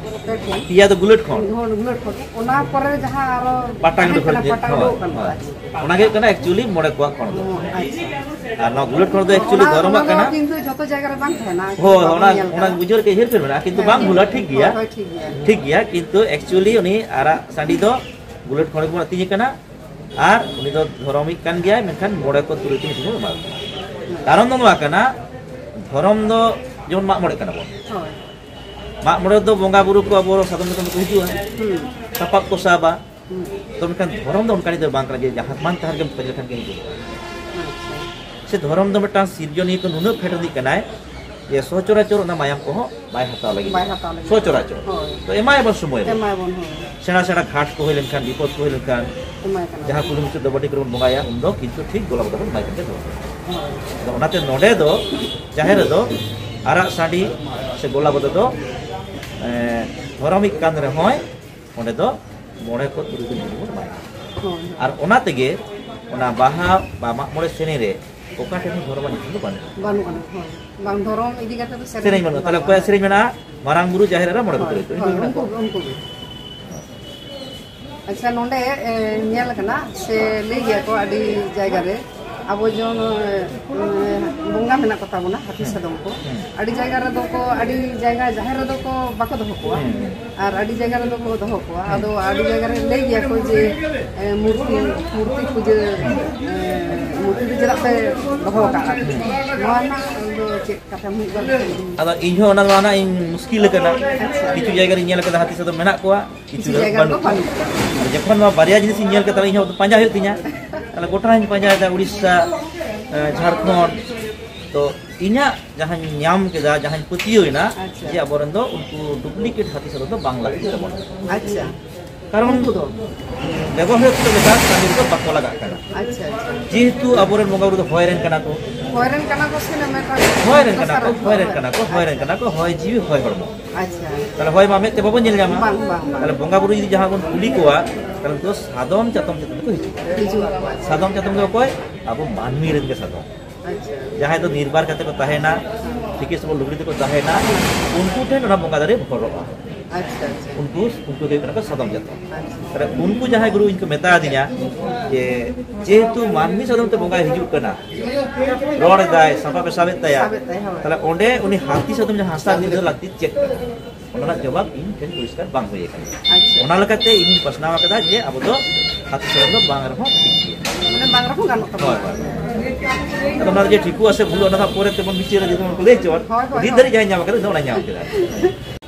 ᱯᱮ ᱴᱷᱮᱱ᱾ ᱯᱮᱭᱟ ᱫᱚ ᱜᱩᱞᱟᱹᱴ ᱠᱷᱚᱲ᱾ ᱦᱳᱭ, ᱜᱩᱞᱟᱹᱴ ᱠᱷᱚᱲ᱾ ᱚᱱᱟ ᱯᱚᱨᱮ ᱡᱟᱦᱟᱸ ᱟᱨᱚ ᱯᱟᱴᱟ ᱜᱟᱸᱰᱳ ᱛᱟᱦᱮᱸ ᱠᱷᱚᱲ ᱠᱟᱱᱟ, ᱡᱮ, ᱯᱟᱴᱟ ᱦᱳᱭ, ᱩᱰᱩᱠ ᱠᱟᱱᱟ᱾ ᱦᱳᱭ᱾ ᱟᱪᱪᱷᱟ᱾ ᱚᱱᱟ ᱜᱮ ᱦᱩᱭᱩᱜ ᱠᱟᱱᱟ actually ᱢᱚᱬᱮ ᱠᱚᱣᱟᱜ ᱠᱷᱚᱲ ᱫᱚ᱾ ᱚ, ᱟᱪᱪᱷᱟ᱾ ᱟᱨ ᱱᱚᱣᱟ ᱜᱩᱞᱟᱹᱴ ᱠᱷᱚᱲ ᱫᱚ actually ᱚᱱᱟ, ᱫᱷᱚᱨᱚᱢᱟᱜ ᱚᱱᱟ ᱫᱚ ᱠᱟᱱᱟ᱾ ᱠᱤᱱᱛᱩ ᱡᱷᱚᱛᱚ ᱡᱟᱭᱜᱟ ᱨᱮ ᱵᱟᱝ ᱛᱟᱦᱮᱱᱟ, ᱦᱳᱭ, ᱵᱟᱵᱚᱱ ᱚᱱᱟ, ᱧᱮᱞ ᱚᱱᱟ ᱠᱟᱫᱟ᱾ ᱵᱩᱡᱷᱟᱹᱣ ᱨᱮ ᱠᱟᱹᱡ ᱦᱮᱨᱯᱷᱮᱨ ᱢᱮᱱᱟᱜᱼᱟ, ᱠᱤᱱᱛᱩ ᱦᱮᱸ, ᱵᱟᱝ ᱦᱮᱸ᱾ ᱵᱷᱩᱞᱟ, ᱴᱷᱤᱠ ᱜᱮᱭᱟ᱾ ᱦᱳᱭ, ᱦᱳᱭ, ᱴᱷᱤᱠ ᱜᱮᱭᱟ᱾ ᱴᱷᱤᱠ ᱜᱮᱭᱟ, ᱠᱤᱱᱛᱩ actually ᱩᱱᱤ ᱟᱨᱟᱜ ᱥᱟᱺᱰᱤ ᱫᱚ ᱜᱩᱞᱟᱹᱴ ᱠᱷᱚᱲ ᱜᱮᱵᱚᱱ ᱟᱹᱛᱤᱧᱮ ᱠᱟᱱᱟ᱾ ᱟᱨ ᱩᱱᱤ ᱫᱚ ᱫᱷᱚᱨᱚᱢᱤᱡ ᱠᱟᱱ ᱜᱮᱭᱟᱭ, ᱢᱮᱱᱠᱷᱟᱱ ᱢᱚᱬᱮ ᱠᱚ ᱛᱩᱨᱩᱭ ᱠᱚ ᱧᱩᱛᱩᱢ ᱵᱚᱱ ᱮᱢᱟ ᱠᱚ ᱠᱟᱱᱟ᱾ ᱠᱟᱨᱚᱱ ᱫᱚ ᱱᱚᱣᱟ ᱠᱟᱱᱟ, ᱫᱷᱚᱨᱚᱢ ᱫᱚ ᱡᱮᱢᱚᱱ ᱢᱟᱜ ᱢᱚᱬᱮ ᱠᱟᱱᱟ ᱵᱚᱱ᱾ ᱦᱳᱭ᱾ ᱢᱟᱜ ᱢᱚᱬᱮ ᱨᱮᱫᱚ ᱵᱚᱸᱜᱟ ᱵᱩᱨᱩ ᱠᱚ ᱟᱵᱚ ᱥᱟᱫᱚᱢ ᱫᱤᱥᱚᱢ ᱠᱚ ᱦᱤᱡᱩᱜᱼᱟ, ᱦᱩᱸ᱾ ᱥᱟᱯᱟᱵ ᱠᱚ ᱥᱟᱵᱟ᱾ ᱦᱩᱸ᱾ ᱛᱚ ᱢᱮᱱᱠᱷᱟᱱ ᱫᱷᱚᱨᱚᱢ ᱫᱚ ᱚᱱᱠᱟᱱᱤᱡ ᱫᱚ ᱵᱟᱝ ᱠᱟᱱᱟ ᱡᱮ ᱡᱟᱦᱟᱸ ᱢᱟᱱ ᱛᱟᱦᱟᱸ ᱨᱮᱜᱮᱢ ᱯᱟᱸᱡᱟ ᱞᱮᱠᱷᱟᱱ ᱜᱮ ᱦᱤᱡᱩᱜᱼᱟ᱾ ᱟᱪᱪᱷᱟ᱾ ᱥᱮ ᱫᱷᱚᱨᱚᱢ ᱫᱚ ᱢᱤᱫᱴᱟᱝ ᱥᱤᱨᱡᱚᱱᱤᱭᱟᱹ ᱠᱚ ᱱᱩᱱᱟᱹᱜ ᱯᱷᱮᱰ ᱨᱤᱱᱤᱡ ᱠᱟᱱᱟᱭ ᱡᱮ ᱥᱚᱪᱚᱨᱟᱪᱚᱨ ᱚᱱᱟ ᱢᱟᱭᱟᱢ ᱠᱚᱦᱚᱸ ᱵᱟᱭ ᱦᱟᱛᱟᱣ ᱞᱟᱹᱜᱤᱫ᱾ ᱵᱟᱭ ᱦᱟᱛᱟᱣ ᱞᱟᱹᱜᱤᱫ᱾ ᱥᱚᱪᱚᱨᱟᱪᱚᱨ᱾ ᱦᱳᱭ᱾ ᱛᱚ ᱮᱢᱟᱭᱟᱵᱚᱱ ᱥᱚᱢᱚᱭ ᱨᱮ᱾ ᱮᱢᱟᱭᱟᱵᱚᱱ, ᱦᱳᱭ᱾ ᱥᱮᱬᱟ ᱥᱮᱬᱟ ᱜᱷᱟᱴ ᱠᱚ ᱦᱩᱭ ᱞᱮᱱᱠᱷᱟᱱ, ᱵᱤᱯᱚᱫ ᱠᱚ ᱦᱩᱭ ᱞᱮᱱᱠᱷᱟᱱ, ᱮᱢᱟᱭ ᱠᱟᱱᱟ᱾ ᱡᱟᱦᱟᱸ ᱠᱩᱞᱦᱤ ᱢᱩᱪᱟᱹᱫ ᱰᱚᱵᱚᱴᱤ ᱠᱚᱨᱮ ᱵᱚᱱ ᱵᱚᱸᱜᱟᱭᱟ, ᱩᱱᱫᱚ ᱠᱤᱱᱛᱩ ᱴᱷᱤᱠ ᱜᱚᱞᱟ ᱵᱚᱫᱟ ᱵᱚᱱ ᱮᱢᱟᱭ ᱠᱟᱱ ᱜᱮ ᱫᱚᱨᱠᱟᱨ᱾ ᱦᱳᱭ᱾ ᱟᱫᱚ ᱚᱱᱟᱛᱮ ᱱᱚᱰᱮ ᱫᱚ ᱡᱟᱦᱮᱨ ᱨᱮᱫᱚ ᱟᱨᱟᱜ ᱥᱟᱺᱰᱤ ᱥᱮ ᱜᱚᱞᱟ ᱵᱚᱫᱟ ᱫᱚ, ᱮᱸ, ᱫᱷᱚᱨᱚᱢᱤᱡ ᱠᱟᱱ ᱨᱮᱦᱚᱸᱭ, ᱚᱸᱰᱮ ᱫᱚ ᱢᱚᱬᱮ ᱠᱚ ᱛᱩᱨᱩᱭ ᱠᱚ ᱧᱩᱛᱩᱢ ᱵᱚᱱ ᱮᱢᱟᱭᱟ᱾ ᱦᱳᱭ᱾ ᱟᱨ ᱚᱱᱟ ᱛᱮᱜᱮ ᱚᱱᱟ ᱵᱟᱦᱟ ᱵᱟ ᱢᱟᱜ ᱢᱚᱬᱮ ᱥᱮᱨᱮᱧ ᱨᱮ ᱚᱠᱟ ᱴᱷᱮᱱ ᱦᱚᱸ ᱫᱷᱚᱨᱚᱢᱟᱜ ᱧᱩᱛᱩᱢ ᱫᱚ ᱵᱟᱹᱱᱩᱜᱼᱟ᱾ ᱵᱟᱹᱱᱩᱜᱼᱟ, ᱦᱳᱭ᱾ ᱵᱟᱝ, ᱫᱷᱚᱨᱚᱢ ᱤᱫᱤ ᱠᱟᱛᱮ ᱫᱚ ᱥᱮᱨᱮᱧ ᱥᱮᱨᱮᱧ ᱵᱟᱹᱱᱩᱜᱼᱟ᱾ ᱛᱟᱦᱞᱮ ᱵᱟᱹᱱᱩᱜᱼᱟ᱾ ᱚᱠᱚᱭᱟᱜ ᱥᱮᱨᱮᱧ ᱢᱮᱱᱟᱜᱼᱟ? ᱢᱟᱨᱟᱝ ᱵᱩᱨᱩ, ᱡᱟᱦᱮᱨ ᱮᱨᱟ, ᱢᱚᱬᱮ ᱠᱚ ᱦᱳᱭ, ᱛᱩᱨᱩᱭ ᱠᱚ᱾ ᱦᱳᱭ, ᱩᱱᱠᱩ ᱜᱮ᱾ ᱩᱱᱠᱩ ᱜᱮ᱾ ᱟᱪᱪᱷᱟ, ᱱᱚᱰᱮ, ᱮ, ᱧᱮᱞ ᱟᱠᱟᱱᱟ ᱥᱮ ᱞᱟᱹᱭ ᱜᱮᱭᱟ ᱠᱚ ᱟᱹᱰᱤ ᱡᱟᱭᱜᱟ ᱨᱮ, ᱟᱵᱚ ᱡᱮᱢᱚᱱ, ᱮ, ᱵᱚᱸᱜᱟ ᱢᱮᱱᱟᱜ ᱠᱚ ᱛᱟᱵᱚᱱᱟ, ᱦᱟᱹᱛᱤ ᱦᱩᱸ᱾ ᱥᱟᱫᱚᱢ ᱠᱚ, ᱦᱩᱸ᱾ ᱟᱹᱰᱤ ᱡᱟᱭᱜᱟ ᱨᱮᱫᱚ ᱠᱚ, ᱟᱹᱰᱤ ᱡᱟᱭᱜᱟ ᱡᱟᱦᱮᱨ ᱨᱮᱫᱚ ᱠᱚ ᱵᱟᱠᱚ ᱫᱚᱦᱚ ᱠᱚᱣᱟ᱾ ᱦᱩᱸ᱾ ᱟᱨ ᱟᱹᱰᱤ ᱡᱟᱭᱜᱟ ᱨᱮᱫᱚ ᱠᱚ ᱫᱚᱦᱚ ᱠᱚᱣᱟ᱾ ᱦᱩᱸ᱾ ᱟᱫᱚ ᱟᱹᱰᱤ ᱡᱟᱭᱜᱟ ᱨᱮ ᱞᱟᱹᱭ ᱜᱮᱭᱟ ᱠᱚ ᱡᱮ, ᱮ, ᱢᱩᱨᱛᱤ, ᱢᱩᱨᱛᱤ ᱯᱩᱡᱟᱹ, ᱮ, ᱢᱩᱨᱛᱤ ᱫᱚ ᱪᱮᱫᱟᱜ ᱯᱮ ᱫᱚᱦᱚ ᱟᱠᱟᱫᱼᱟ? ᱦᱩᱸ᱾ ᱱᱚᱣᱟ ᱨᱮᱱᱟᱜ ᱫᱚ ᱪᱮᱫ ᱠᱟᱛᱷᱟ ᱢᱤᱫ ᱵᱟᱨ ᱠᱟᱛᱷᱟ ᱞᱟᱹᱭ ᱢᱮ᱾ ᱟᱫᱚ ᱤᱧ ᱦᱚᱸ ᱚᱱᱟ, ᱱᱚᱣᱟ ᱨᱮᱱᱟᱜ ᱤᱧ ᱢᱩᱥᱠᱤᱞ ᱟᱠᱟᱱᱟ᱾ ᱟᱪᱪᱷᱟ᱾ ᱠᱤᱪᱷᱩ ᱡᱟᱭᱜᱟ ᱨᱤᱧ ᱧᱮᱞ ᱟᱠᱟᱫᱟ ᱦᱟᱹᱛᱤ ᱥᱟᱫᱚᱢ ᱢᱮᱱᱟᱜ ᱠᱚᱣᱟ, ᱠᱤᱪᱷᱩ ᱠᱤᱪᱷᱩ ᱨᱮ ᱡᱟᱭᱜᱟ ᱨᱮᱫᱚ ᱵᱟᱹᱱᱩᱜ᱾ ᱵᱟᱹᱱᱩᱜ᱾ ᱡᱚᱠᱷᱚᱱ ᱱᱚᱣᱟ ᱵᱟᱨᱭᱟ ᱡᱤᱱᱤᱥ ᱤᱧ ᱧᱮᱞ ᱠᱮᱫᱟ, ᱤᱧ ᱦᱚᱸ ᱯᱟᱸᱡᱟ ᱦᱩᱭᱩᱜ ᱛᱤᱧᱟ᱾ ᱛᱟᱦᱞᱮ ᱜᱚᱴᱟᱧ ᱯᱟᱸᱡᱟᱭᱮᱫᱟ, ᱩᱲᱤᱥᱥᱟ, ᱮ, ᱡᱷᱟᱲᱠᱷᱚᱸᱰ, ᱛᱚ ᱤᱧᱟᱹᱜ ᱡᱟᱦᱟᱸᱧ ᱧᱟᱢ ᱠᱮᱫᱟ, ᱡᱟᱦᱟᱸᱧ ᱯᱟᱹᱛᱭᱟᱹᱣ ᱮᱱᱟ, ᱟᱪᱪᱷᱟ᱾ ᱡᱮ ᱟᱵᱚᱨᱮᱱ ᱫᱚ ᱩᱱᱠᱩ ᱰᱩᱯᱞᱤᱠᱮᱴ ᱦᱟᱹᱛᱤ ᱥᱟᱫᱚᱢ ᱫᱚ ᱵᱟᱝ ᱞᱟᱹᱠᱛᱤ ᱛᱟᱵᱚᱱ᱾ ᱟᱪᱪᱷᱟ᱾ ᱠᱟᱨᱚᱱ ᱩᱱᱠᱩ ᱫᱚ? ᱵᱮᱵᱚᱦᱟᱨ ᱞᱮᱠᱟ ᱠᱟᱹᱢᱤ ᱨᱮᱫᱚ ᱵᱟᱠᱚ ᱞᱟᱜᱟᱜ ᱠᱟᱱᱟ᱾ ᱟᱪᱪᱷᱟ, ᱟᱪᱪᱷᱟ᱾ ᱡᱮᱦᱮᱛᱩ ᱟᱵᱚᱨᱮᱱ ᱵᱚᱸᱜᱟ ᱵᱩᱨᱩ ᱫᱚ ᱦᱚᱭ ᱨᱮᱱ ᱠᱟᱱᱟ ᱠᱚ᱾ ᱦᱚᱭ ᱨᱮᱱ ᱠᱟᱱᱟ ᱠᱚ ᱥᱮ ᱢᱮᱱᱠᱷᱟᱱ ᱦᱚᱭ ᱨᱮᱱ ᱠᱟᱱᱟ ᱠᱚ, ᱫᱚᱥᱟᱨ ᱦᱚᱭ ᱨᱮᱱ ᱠᱟᱱᱟ ᱠᱚ, ᱦᱚᱭ ᱨᱮᱱ ᱟᱪᱪᱷᱟ᱾ ᱠᱟᱱᱟ ᱠᱚ, ᱦᱚᱭ ᱡᱤᱣᱤ, ᱦᱚᱭ ᱦᱚᱲᱢᱚ᱾ ᱟᱪᱪᱷᱟ᱾ ᱛᱟᱦᱞᱮ ᱦᱚᱭ ᱢᱟ ᱢᱮᱫ ᱛᱮ ᱵᱟᱵᱚᱱ ᱧᱮᱞ ᱧᱟᱢᱟ᱾ ᱵᱟᱝ, ᱵᱟᱝ, ᱵᱟᱝ᱾ ᱛᱟᱦᱞᱮ ᱵᱚᱸᱜᱟ ᱵᱩᱨᱩ ᱡᱩᱫᱤ ᱡᱟᱦᱟᱸ ᱵᱚᱱ ᱠᱩᱞᱤ ᱠᱚᱣᱟ, ᱛᱟᱦᱞᱮ ᱩᱱᱠᱩ ᱫᱚ ᱥᱟᱫᱚᱢ ᱪᱟᱛᱚᱢ ᱪᱮᱛᱟᱱ ᱛᱮᱠᱚ ᱦᱤᱡᱩᱜᱼᱟ᱾ ᱦᱤᱡᱩᱜ ᱟᱠᱚ, ᱟᱪᱪᱷᱟ᱾ ᱥᱟᱫᱚᱢ ᱪᱟᱛᱚᱢ ᱫᱚ ᱚᱠᱚᱭ? ᱟᱵᱚ ᱢᱟᱹᱱᱢᱤ ᱨᱮᱱ ᱜᱮ ᱥᱟᱫᱚᱢ᱾ ᱟᱪᱪᱷᱟ᱾ ᱡᱟᱦᱟᱸᱭ ᱫᱚ ᱱᱤᱨᱵᱟᱨ ᱠᱟᱛᱮ ᱠᱚ ᱛᱟᱦᱮᱱᱟ, ᱛᱤᱠᱤ ᱥᱚᱵᱚᱞ ᱞᱩᱜᱽᱲᱤ ᱛᱮᱠᱚ ᱛᱟᱦᱮᱱᱟ, ᱩᱱᱠᱩ ᱴᱷᱮᱱ ᱚᱱᱟ ᱵᱚᱸᱜᱟ ᱫᱟᱨᱮ ᱵᱷᱚᱨᱚᱜᱼᱟ᱾ ᱟᱪᱪᱷᱟ, ᱟᱪᱪᱷᱟ᱾ ᱩᱱᱠᱩ, ᱩᱱᱠᱩ ᱜᱮ ᱦᱩᱭᱩᱜ ᱠᱟᱱᱟ ᱠᱚ ᱥᱟᱫᱚᱢ ᱡᱟᱛᱚ᱾ ᱟᱪᱪᱷᱟ᱾ ᱛᱟᱦᱞᱮ ᱩᱱᱠᱩ ᱡᱟᱦᱟᱸᱭ ᱜᱩᱨᱩ ᱤᱧ ᱠᱚ ᱢᱮᱛᱟ ᱫᱤᱧᱟ ᱡᱮ, ᱡᱮᱦᱮᱛᱩ ᱢᱟᱹᱱᱢᱤ ᱥᱟᱫᱚᱢ ᱛᱮ ᱵᱚᱸᱜᱟᱭ ᱦᱤᱡᱩᱜ ᱠᱟᱱᱟ, ᱨᱚᱲ ᱮᱫᱟᱭ, ᱥᱟᱯᱟᱵ ᱮ ᱥᱟᱵᱮᱫ ᱛᱟᱭᱟ, ᱥᱟᱵᱮᱫ ᱛᱟᱭᱟ, ᱦᱳᱭ᱾ ᱛᱟᱦᱞᱮ ᱚᱸᱰᱮ ᱩᱱᱤ ᱦᱟᱹᱛᱤ ᱥᱟᱫᱚᱢ ᱡᱟᱦᱟᱸ ᱦᱟᱥᱟ ᱧᱤᱫᱟᱹ ᱞᱟᱹᱠᱛᱤ ᱪᱮᱫ ᱠᱟᱱᱟ? ᱚᱱᱟ ᱨᱮᱱᱟᱜ ᱡᱚᱵᱟᱵ ᱤᱧ ᱴᱷᱮᱱ ᱯᱚᱨᱤᱥᱠᱟᱨ ᱵᱟᱝ ᱦᱩᱭ ᱟᱠᱟᱱᱟ᱾ ᱟᱪᱪᱷᱟ᱾ ᱚᱱᱟ ᱞᱮᱠᱟᱛᱮ ᱤᱧ ᱯᱟᱥᱱᱟᱣ ᱟᱠᱟᱫᱟ ᱡᱮ ᱟᱵᱚ ᱫᱚ ᱦᱟᱹᱛᱤ ᱥᱟᱫᱚᱢ ᱫᱚ ᱵᱟᱝ ᱨᱮᱦᱚᱸ ᱴᱷᱤᱠ ᱜᱮᱭᱟ᱾ ᱢᱟᱱᱮ ᱵᱟᱝ ᱨᱮᱦᱚᱸ ᱜᱟᱱᱚᱜ ᱛᱟᱵᱚᱱᱟ᱾ ᱦᱳᱭ, ᱦᱳᱭ᱾ ᱟᱫᱚ ᱚᱱᱟ ᱫᱚ ᱡᱮ ᱴᱷᱤᱠᱚᱜᱼᱟ ᱥᱮ ᱵᱷᱩᱞᱩᱜᱼᱟ, ᱚᱱᱟ ᱫᱚ ᱯᱚᱨᱮ ᱛᱮᱵᱚᱱ ᱵᱤᱪᱟᱹᱨᱟ, ᱡᱮ ᱵᱚᱱ ᱠᱚ ᱞᱟᱹᱭ ᱦᱚᱪᱚᱣᱟᱱ᱾ ᱦᱳᱭ, ᱦᱳᱭ, ᱱᱤᱛ ᱦᱳᱭ᱾ ᱫᱷᱟᱹᱨᱤᱡ ᱡᱟᱦᱟᱸᱭ ᱧᱟᱢ ᱟᱠᱟᱫᱟ, ᱩᱱᱤ ᱫᱚ ᱚᱱᱟᱭ ᱧᱟᱢ ᱠᱮᱫᱟ᱾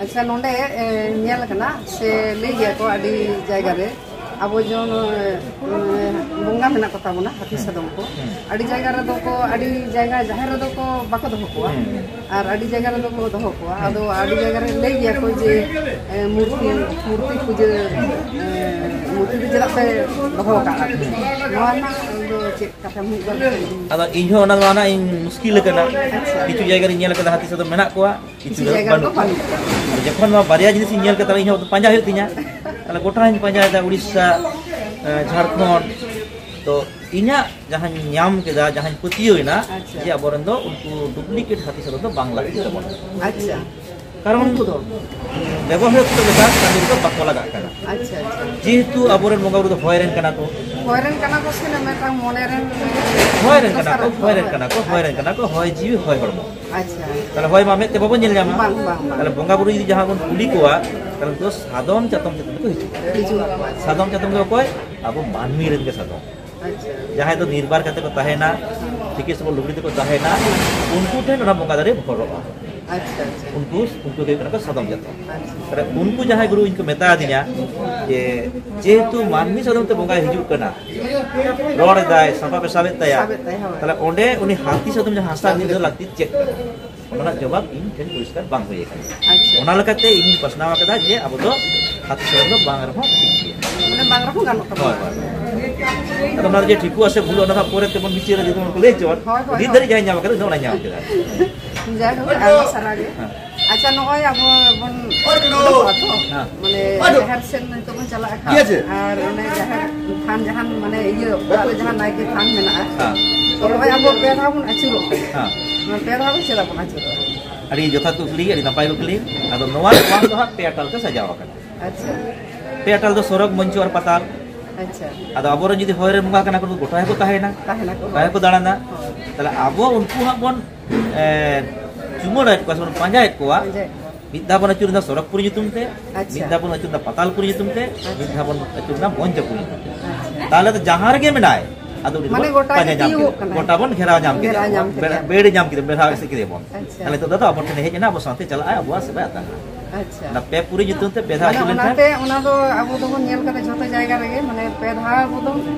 ᱟᱪᱪᱷᱟ, ᱱᱚᱰᱮ, ᱮ, ᱧᱮᱞ ᱟᱠᱟᱱᱟ ᱥᱮ ᱞᱟᱹᱭ ᱜᱮᱭᱟ ᱠᱚ ᱟᱹᱰᱤ ᱡᱟᱭᱜᱟ ᱨᱮ, ᱟᱵᱚ ᱡᱮᱢᱚᱱ, ᱮ, ᱵᱚᱸᱜᱟ ᱢᱮᱱᱟᱜ ᱠᱚ ᱛᱟᱵᱚᱱᱟ, ᱦᱟᱹᱛᱤ ᱦᱩᱸ᱾ ᱥᱟᱫᱚᱢ ᱠᱚ᱾ ᱦᱩᱸ᱾ ᱟᱹᱰᱤ ᱡᱟᱭᱜᱟ ᱨᱮᱫᱚ ᱠᱚ, ᱟᱹᱰᱤ ᱡᱟᱭᱜᱟ ᱡᱟᱦᱮᱨ ᱨᱮᱫᱚ ᱠᱚ ᱵᱟᱠᱚ ᱫᱚᱦᱚ ᱠᱚᱣᱟ᱾ ᱦᱩᱸ᱾ ᱟᱨ ᱟᱹᱰᱤ ᱡᱟᱭᱜᱟ ᱨᱮᱫᱚ ᱠᱚ ᱫᱚᱦᱚ ᱠᱚᱣᱟ᱾ ᱦᱩᱸ᱾ ᱟᱫᱚ ᱟᱹᱰᱤ ᱡᱟᱭᱜᱟ ᱨᱮ ᱞᱟᱹᱭ ᱜᱮᱭᱟ ᱠᱚ ᱡᱮ, ᱮ, ᱢᱩᱨᱛᱤ, ᱢᱩᱨᱛᱤ ᱯᱩᱡᱟᱹ, ᱦᱩᱸ᱾ ᱮ, ᱢᱩᱨᱛᱤ ᱫᱚ ᱪᱮᱫᱟᱜ ᱯᱮ ᱫᱚᱦᱚ ᱟᱠᱟᱫᱼᱟ? ᱦᱩᱸ᱾ ᱱᱚᱣᱟ ᱨᱮᱱᱟᱜ ᱫᱚ ᱪᱮᱫ ᱠᱟᱛᱷᱟ ᱢᱤᱫ ᱵᱟᱨ ᱠᱟᱛᱷᱟ ᱞᱟᱹᱭ ᱢᱮ᱾ ᱟᱫᱚ ᱤᱧ ᱦᱚᱸ ᱚᱱᱟ ᱫᱚ ᱦᱟᱸᱜ ᱤᱧ ᱢᱩᱥᱠᱤᱞ ᱟᱠᱟᱱᱟ᱾ ᱟᱪᱪᱷᱟ᱾ ᱠᱤᱪᱷᱩ ᱡᱟᱭᱜᱟ ᱨᱤᱧ ᱧᱮᱞ ᱟᱠᱟᱫᱟ ᱦᱟᱹᱛᱤ ᱥᱟᱫᱚᱢ ᱢᱮᱱᱟᱜ ᱠᱚᱣᱟ, ᱠᱤᱪᱷᱩ ᱠᱤᱪᱷᱩ ᱡᱟᱭᱜᱟ ᱨᱮᱫᱚ ᱵᱟᱹᱱᱩᱜ ᱠᱚᱣᱟ᱾ ᱵᱟᱹᱱᱩᱜ ᱠᱚᱣᱟ᱾ ᱡᱚᱠᱷᱚᱱ ᱱᱚᱣᱟ ᱵᱟᱨᱭᱟ ᱡᱤᱱᱤᱥ ᱤᱧ ᱧᱮᱞ ᱠᱮᱫᱟ, ᱤᱧ ᱦᱚᱸ ᱯᱟᱸᱡᱟ ᱦᱩᱭᱩᱜ ᱛᱤᱧᱟ᱾ ᱛᱟᱦᱞᱮ ᱜᱚᱴᱟᱧ ᱯᱟᱸᱡᱟᱭᱮᱫᱟ, ᱩᱲᱤᱥᱥᱟ, ᱮ, ᱡᱷᱟᱲᱠᱷᱚᱸᱰ᱾ ᱛᱚ ᱤᱧᱟᱹᱜ ᱡᱟᱦᱟᱸᱧ ᱧᱟᱢ ᱠᱮᱫᱟ, ᱡᱟᱦᱟᱸᱧ ᱯᱟᱹᱛᱭᱟᱹᱣ ᱮᱱᱟ, ᱟᱪᱪᱷᱟ᱾ ᱡᱮ ᱟᱵᱚᱨᱮᱱ ᱫᱚ ᱩᱱᱠᱩ ᱰᱩᱯᱞᱤᱠᱮᱴ ᱦᱟᱹᱛᱤ ᱥᱟᱫᱚᱢ ᱫᱚ ᱵᱟᱝ ᱞᱟᱹᱠᱛᱤ ᱛᱟᱵᱚᱱᱟ᱾ ᱟᱪᱪᱷᱟ᱾ ᱠᱟᱨᱚᱱ ᱩᱱᱠᱩ ᱫᱚ? ᱵᱮᱵᱚᱦᱟᱨ ᱞᱮᱠᱟ ᱠᱟᱹᱢᱤ ᱨᱮᱫᱚ ᱵᱟᱠᱚ ᱞᱟᱜᱟᱜ ᱠᱟᱱᱟ᱾ ᱟᱪᱪᱷᱟ, ᱟᱪᱪᱷᱟ᱾ ᱡᱮᱦᱮᱛᱩ ᱟᱵᱚᱨᱮᱱ ᱵᱚᱸᱜᱟ ᱵᱩᱨᱩ ᱫᱚ ᱦᱚᱭ ᱨᱮᱱ ᱠᱟᱱᱟ ᱠᱚ᱾ ᱦᱚᱭ ᱨᱮᱱ ᱠᱟᱱᱟ ᱠᱚ ᱥᱮ ᱢᱤᱫᱴᱟᱝ ᱢᱚᱱᱮ ᱨᱮᱱ, ᱦᱚᱭ ᱨᱮᱱ ᱠᱟᱱᱟ ᱠᱚ, ᱫᱚᱥᱟᱨ ᱦᱚᱭ ᱨᱮᱱ ᱠᱟᱱᱟ ᱠᱚ, ᱦᱚᱭ ᱨᱮᱱ ᱟᱪᱪᱷᱟ᱾ ᱠᱟᱱᱟ ᱠᱚ, ᱦᱚᱭ ᱡᱤᱣᱤ, ᱦᱚᱭ ᱦᱚᱲᱢᱚ᱾ ᱟᱪᱪᱷᱟ᱾ ᱛᱟᱦᱞᱮ ᱦᱚᱭ ᱢᱟ ᱢᱮᱫ ᱛᱮ ᱵᱟᱵᱚᱱ ᱧᱮᱞ ᱧᱟᱢᱟ᱾ ᱵᱟᱝ, ᱵᱟᱝ, ᱵᱟᱝ᱾ ᱛᱟᱦᱞᱮ ᱵᱚᱸᱜᱟ ᱵᱩᱨᱩ ᱡᱩᱫᱤ ᱡᱟᱦᱟᱸ ᱵᱚᱱ ᱠᱩᱞᱤ ᱠᱚᱣᱟ, ᱛᱟᱦᱞᱮ ᱩᱱᱠᱩ ᱫᱚ ᱥᱟᱫᱚᱢ ᱪᱟᱛᱚᱢ ᱪᱮᱛᱟᱱ ᱛᱮᱠᱚ ᱦᱤᱡᱩᱜᱼᱟ᱾ ᱦᱤᱡᱩᱜ ᱟᱠᱚ, ᱟᱪᱪᱷᱟ᱾ ᱥᱟᱫᱚᱢ ᱪᱟᱛᱚᱢ ᱫᱚ ᱚᱠᱚᱭ? ᱟᱵᱚ ᱢᱟᱹᱱᱢᱤ ᱨᱮᱱ ᱜᱮ ᱥᱟᱫᱚᱢ᱾ ᱟᱪᱪᱷᱟ᱾ ᱡᱟᱦᱟᱸᱭ ᱫᱚ ᱱᱤᱨᱵᱟᱨ ᱠᱟᱛᱮ ᱠᱚ ᱛᱟᱦᱮᱱᱟ, ᱛᱤᱠᱤ ᱥᱚᱵᱚᱞ ᱞᱩᱜᱽᱲᱤ ᱛᱮᱠᱚ ᱛᱟᱦᱮᱱᱟ, ᱩᱱᱠᱩ ᱴᱷᱮᱱ ᱚᱱᱟ ᱵᱚᱸᱜᱟ ᱫᱟᱨᱮ ᱵᱷᱚᱨᱚᱜᱼᱟ᱾ ᱟᱪᱪᱷᱟ, ᱟᱪᱪᱷᱟ᱾ ᱩᱱᱠᱩ, ᱩᱱᱠᱩ ᱫᱚ ᱦᱩᱭᱩᱜ ᱠᱟᱱᱟ ᱠᱚ ᱥᱟᱫᱚᱢ ᱡᱟᱛᱣᱟ᱾ ᱟᱪᱪᱷᱟ᱾ ᱛᱟᱦᱞᱮ ᱩᱱᱠᱩ ᱡᱟᱦᱟᱸᱭ ᱜᱩᱨᱩ ᱤᱧ ᱠᱚ ᱢᱮᱛᱟ ᱫᱤᱧᱟ ᱡᱮ ᱡᱮᱦᱮᱛᱩ ᱢᱟᱹᱱᱢᱤ ᱥᱟᱫᱚᱢ ᱛᱮ ᱵᱚᱸᱜᱟᱭ ᱦᱤᱡᱩᱜ ᱠᱟᱱᱟ, ᱨᱚᱲ ᱮᱫᱟᱭ, ᱥᱟᱯᱟᱵ ᱮ ᱥᱟᱵᱮᱫ ᱛᱟᱭᱟ, ᱥᱟᱵᱮᱫ ᱛᱟᱭᱟ, ᱦᱳᱭ᱾ ᱛᱟᱦᱞᱮ ᱚᱸᱰᱮ ᱩᱱᱤ ᱦᱟᱹᱛᱤ ᱥᱟᱫᱚᱢ ᱡᱟᱦᱟᱸ ᱦᱟᱥᱟ ᱨᱤᱱᱤᱡ ᱫᱚ ᱞᱟᱹᱠᱛᱤ ᱪᱮᱫ ᱠᱟᱱᱟ? ᱚᱱᱟ ᱨᱮᱱᱟᱜ ᱡᱚᱵᱟᱵ ᱤᱧ ᱴᱷᱮᱱ ᱯᱚᱨᱤᱥᱠᱟᱨ ᱵᱟᱝ ᱦᱩᱭ ᱟᱠᱟᱱᱟ᱾ ᱟᱪᱪᱷᱟ᱾ ᱚᱱᱟ ᱞᱮᱠᱟᱛᱮ ᱤᱧᱤᱧ ᱯᱟᱥᱱᱟᱣ ᱟᱠᱟᱫᱟ ᱡᱮ ᱟᱵᱚ ᱫᱚ ᱦᱟᱹᱛᱤ ᱥᱟᱫᱚᱢ ᱫᱚ ᱵᱟᱝ ᱨᱮᱦᱚᱸ ᱴᱷᱤᱠ ᱜᱮᱭᱟ᱾ ᱢᱟᱱᱮ ᱵᱟᱝ ᱨᱮᱦᱚᱸ ᱜᱟᱱᱚᱜ ᱛᱟᱵᱚᱱᱟ᱾ ᱦᱳᱭ, ᱦᱳᱭ᱾ ᱟᱫᱚ ᱚᱱᱟ ᱨᱮ ᱡᱮ ᱴᱷᱤᱠᱚᱜᱼᱟ ᱥᱮ ᱵᱷᱩᱞᱩᱜᱼᱟ, ᱚᱱᱟ ᱫᱚ ᱯᱚᱨᱮ ᱛᱮᱵᱚᱱ ᱵᱤᱪᱟᱹᱨᱟ, ᱡᱩᱫᱤ ᱵᱚᱱ ᱞᱟᱹᱭ ᱦᱚᱪᱚᱣᱟᱫ᱾ ᱦᱳᱭ, ᱦᱳᱭ, ᱱᱤᱛ ᱦᱳᱭ᱾ ᱫᱷᱟᱹᱨᱤᱡ ᱡᱟᱦᱟᱸᱭ ᱧᱟᱢ ᱟᱠᱟᱫᱟ, ᱩᱱᱤ ᱫᱚ ᱚᱱᱟᱭ ᱧᱟᱢ ᱠᱮᱫᱟ᱾ ᱡᱟᱭᱦᱳᱠ, ᱟᱭᱢᱟ ᱥᱟᱨᱦᱟᱣ ᱜᱮ᱾ ᱦᱮᱸ᱾ ᱟᱪᱪᱷᱟ, ᱱᱚᱜᱼᱚᱭ ᱟᱵᱚ ᱵᱚᱱ ᱩᱰᱩᱠᱚᱜᱼᱟ ᱛᱚ, ᱦᱮᱸ᱾ ᱢᱟᱱᱮ ᱡᱟᱦᱮᱨ ᱥᱮᱱ ᱱᱤᱛᱚᱜ ᱵᱚᱱ ᱪᱟᱞᱟᱜ ᱠᱟᱱᱟ᱾ ᱴᱷᱤᱠ ᱟᱪᱷᱮ᱾ ᱟᱨ ᱚᱱᱮ ᱡᱟᱦᱮᱨ ᱛᱷᱟᱱ, ᱡᱟᱦᱟᱸ ᱢᱟᱱᱮ ᱤᱭᱟᱹ ᱚᱲᱟᱜ ᱨᱮ ᱡᱟᱦᱟᱸ ᱱᱟᱭᱠᱮ ᱛᱷᱟᱱ ᱢᱮᱱᱟᱜᱼᱟ, ᱦᱮᱸ᱾ ᱛᱚ ᱱᱚᱜᱼᱚᱭ ᱟᱵᱚ ᱯᱮ ᱫᱷᱟᱣ ᱵᱚᱱ ᱟᱹᱪᱩᱨᱚᱜ ᱠᱟᱱᱟ᱾ ᱦᱮᱸ᱾ ᱱᱚᱣᱟ ᱯᱮ ᱫᱷᱟᱣ ᱫᱚ ᱪᱮᱫᱟᱜ ᱵᱚᱱ ᱟᱹᱪᱩᱨᱚᱜᱼᱟ? ᱟᱹᱰᱤ ᱡᱚᱛᱷᱟᱛ ᱠᱩᱠᱞᱤ, ᱟᱹᱰᱤ ᱱᱟᱯᱟᱭ ᱠᱩᱠᱞᱤ᱾ ᱟᱫᱚ ᱱᱚᱣᱟ ᱛᱷᱟᱱ ᱫᱚ ᱦᱟᱸᱜ ᱯᱮ ᱴᱟᱞ ᱛᱮ ᱥᱟᱡᱟᱣ ᱟᱠᱟᱱᱟ᱾ ᱟᱪᱪᱷᱟ᱾ ᱯᱮ ᱴᱟᱞ ᱫᱚ ᱥᱚᱨᱚᱜᱽ, ᱢᱚᱧᱪᱚ ᱟᱨ ᱯᱟᱛᱟᱞ᱾ ᱟᱪᱪᱷᱟ᱾ ᱟᱫᱚ ᱟᱵᱚᱨᱮᱱ ᱡᱩᱫᱤ ᱦᱚᱭ ᱨᱮ ᱵᱚᱸᱜᱟ ᱠᱟᱱᱟ ᱠᱚ, ᱜᱚᱴᱟ ᱜᱮᱠᱚ ᱛᱟᱦᱮᱱᱟ᱾ ᱛᱟᱦᱮᱱᱟᱠᱚ᱾ ᱜᱚᱴᱟ ᱜᱮᱠᱚ ᱫᱟᱬᱟᱱᱟ᱾ ᱦᱳᱭ᱾ ᱛᱟᱦᱞᱮ ᱟᱵᱚ ᱩᱱᱠᱩ ᱦᱟᱸᱜ ᱵᱚᱱ, ᱮ, ᱪᱩᱢᱟᱹᱲᱟᱭᱮᱫ ᱠᱚᱣᱟ ᱥᱮ ᱵᱚᱱ ᱯᱟᱸᱡᱟᱭᱮᱫ ᱠᱚᱣᱟ᱾ ᱯᱟᱸᱡᱟᱭᱮᱫ ᱠᱚᱣᱟ᱾ ᱢᱤᱫ ᱫᱷᱟᱣ ᱵᱚᱱ ᱟᱹᱪᱩᱨ ᱮᱫᱟ ᱥᱚᱨᱚᱜᱽᱯᱩᱨᱤ ᱧᱩᱛᱩᱢ ᱛᱮ, ᱟᱪᱪᱷᱟ᱾ ᱢᱤᱫ ᱫᱷᱟᱣ ᱵᱚᱱ ᱟᱹᱪᱩᱨ ᱮᱫᱟ ᱯᱟᱛᱟᱞᱯᱩᱨᱤ ᱧᱩᱛᱩᱢ ᱛᱮ, ᱟᱪᱪᱷᱟ᱾ ᱢᱤᱫ ᱫᱷᱟᱣ ᱵᱚᱱ ᱟᱹᱪᱩᱨ ᱮᱫᱟ ᱢᱚᱧᱪᱚᱯᱩᱨᱤ ᱧᱩᱛᱩᱢ ᱛᱮ᱾ ᱟᱪᱪᱷᱟ᱾ ᱛᱟᱦᱞᱮ ᱫᱚ ᱡᱟᱦᱟᱸ ᱨᱮᱜᱮ ᱢᱮᱱᱟᱭ, ᱟᱫᱚ ᱩᱱᱤ ᱢᱟᱱᱮ ᱫᱚᱵᱚᱱ ᱜᱚᱴᱟ ᱯᱟᱸᱡᱟ ᱧᱟᱢ ᱛᱤᱭᱳᱜ ᱠᱮᱫᱮᱭᱟ᱾ ᱠᱟᱱᱟᱭ᱾ ᱜᱚᱴᱟ ᱵᱚᱱ ᱜᱷᱮᱨᱟᱣ ᱧᱟᱢ ᱜᱷᱮᱨᱟᱣ ᱠᱮᱫᱮᱭᱟ᱾ ᱧᱟᱢ ᱵᱮᱲ-, ᱠᱮᱫᱮᱭᱟ᱾ ᱵᱮᱲ ᱧᱟᱢ ᱠᱮᱫᱮᱭᱟ, ᱵᱮᱲᱦᱟᱣ ᱮᱥᱮᱫ ᱠᱮᱫᱮᱭᱟ ᱵᱚᱱ᱾ ᱟᱪᱪᱷᱟ᱾ ᱛᱟᱦᱞᱮ ᱱᱤᱛᱚᱜ ᱫᱚ ᱟᱵᱚ ᱴᱷᱮᱱ ᱦᱮᱡ ᱮᱱᱟ, ᱟᱵᱚ ᱥᱟᱶᱛᱮ ᱪᱟᱞᱟᱜᱼᱟᱭ, ᱟᱵᱚᱣᱟᱜ ᱥᱮᱵᱟᱭ ᱟᱛᱟᱝᱟ᱾ ᱟᱪᱪᱷᱟ᱾ ᱚᱱᱟ ᱯᱮ ᱯᱩᱨᱤ ᱧᱩᱛᱩᱢ ᱛᱮ ᱯᱮ ᱫᱷᱟᱣ ᱢᱟᱱᱮ ᱟᱹᱪᱩᱨ ᱞᱮᱱᱠᱷᱟᱱ ᱚᱱᱟᱛᱮ ᱚᱱᱟ ᱫᱚ ᱟᱵᱚ ᱫᱚᱵᱚᱱ ᱧᱮᱞ ᱠᱟᱫᱟ ᱡᱷᱚᱛᱚ ᱡᱟᱭᱜᱟ ᱨᱮᱜᱮ, ᱢᱟᱱᱮ ᱯᱮ ᱫᱷᱟᱣ ᱟᱵᱚ ᱫᱚ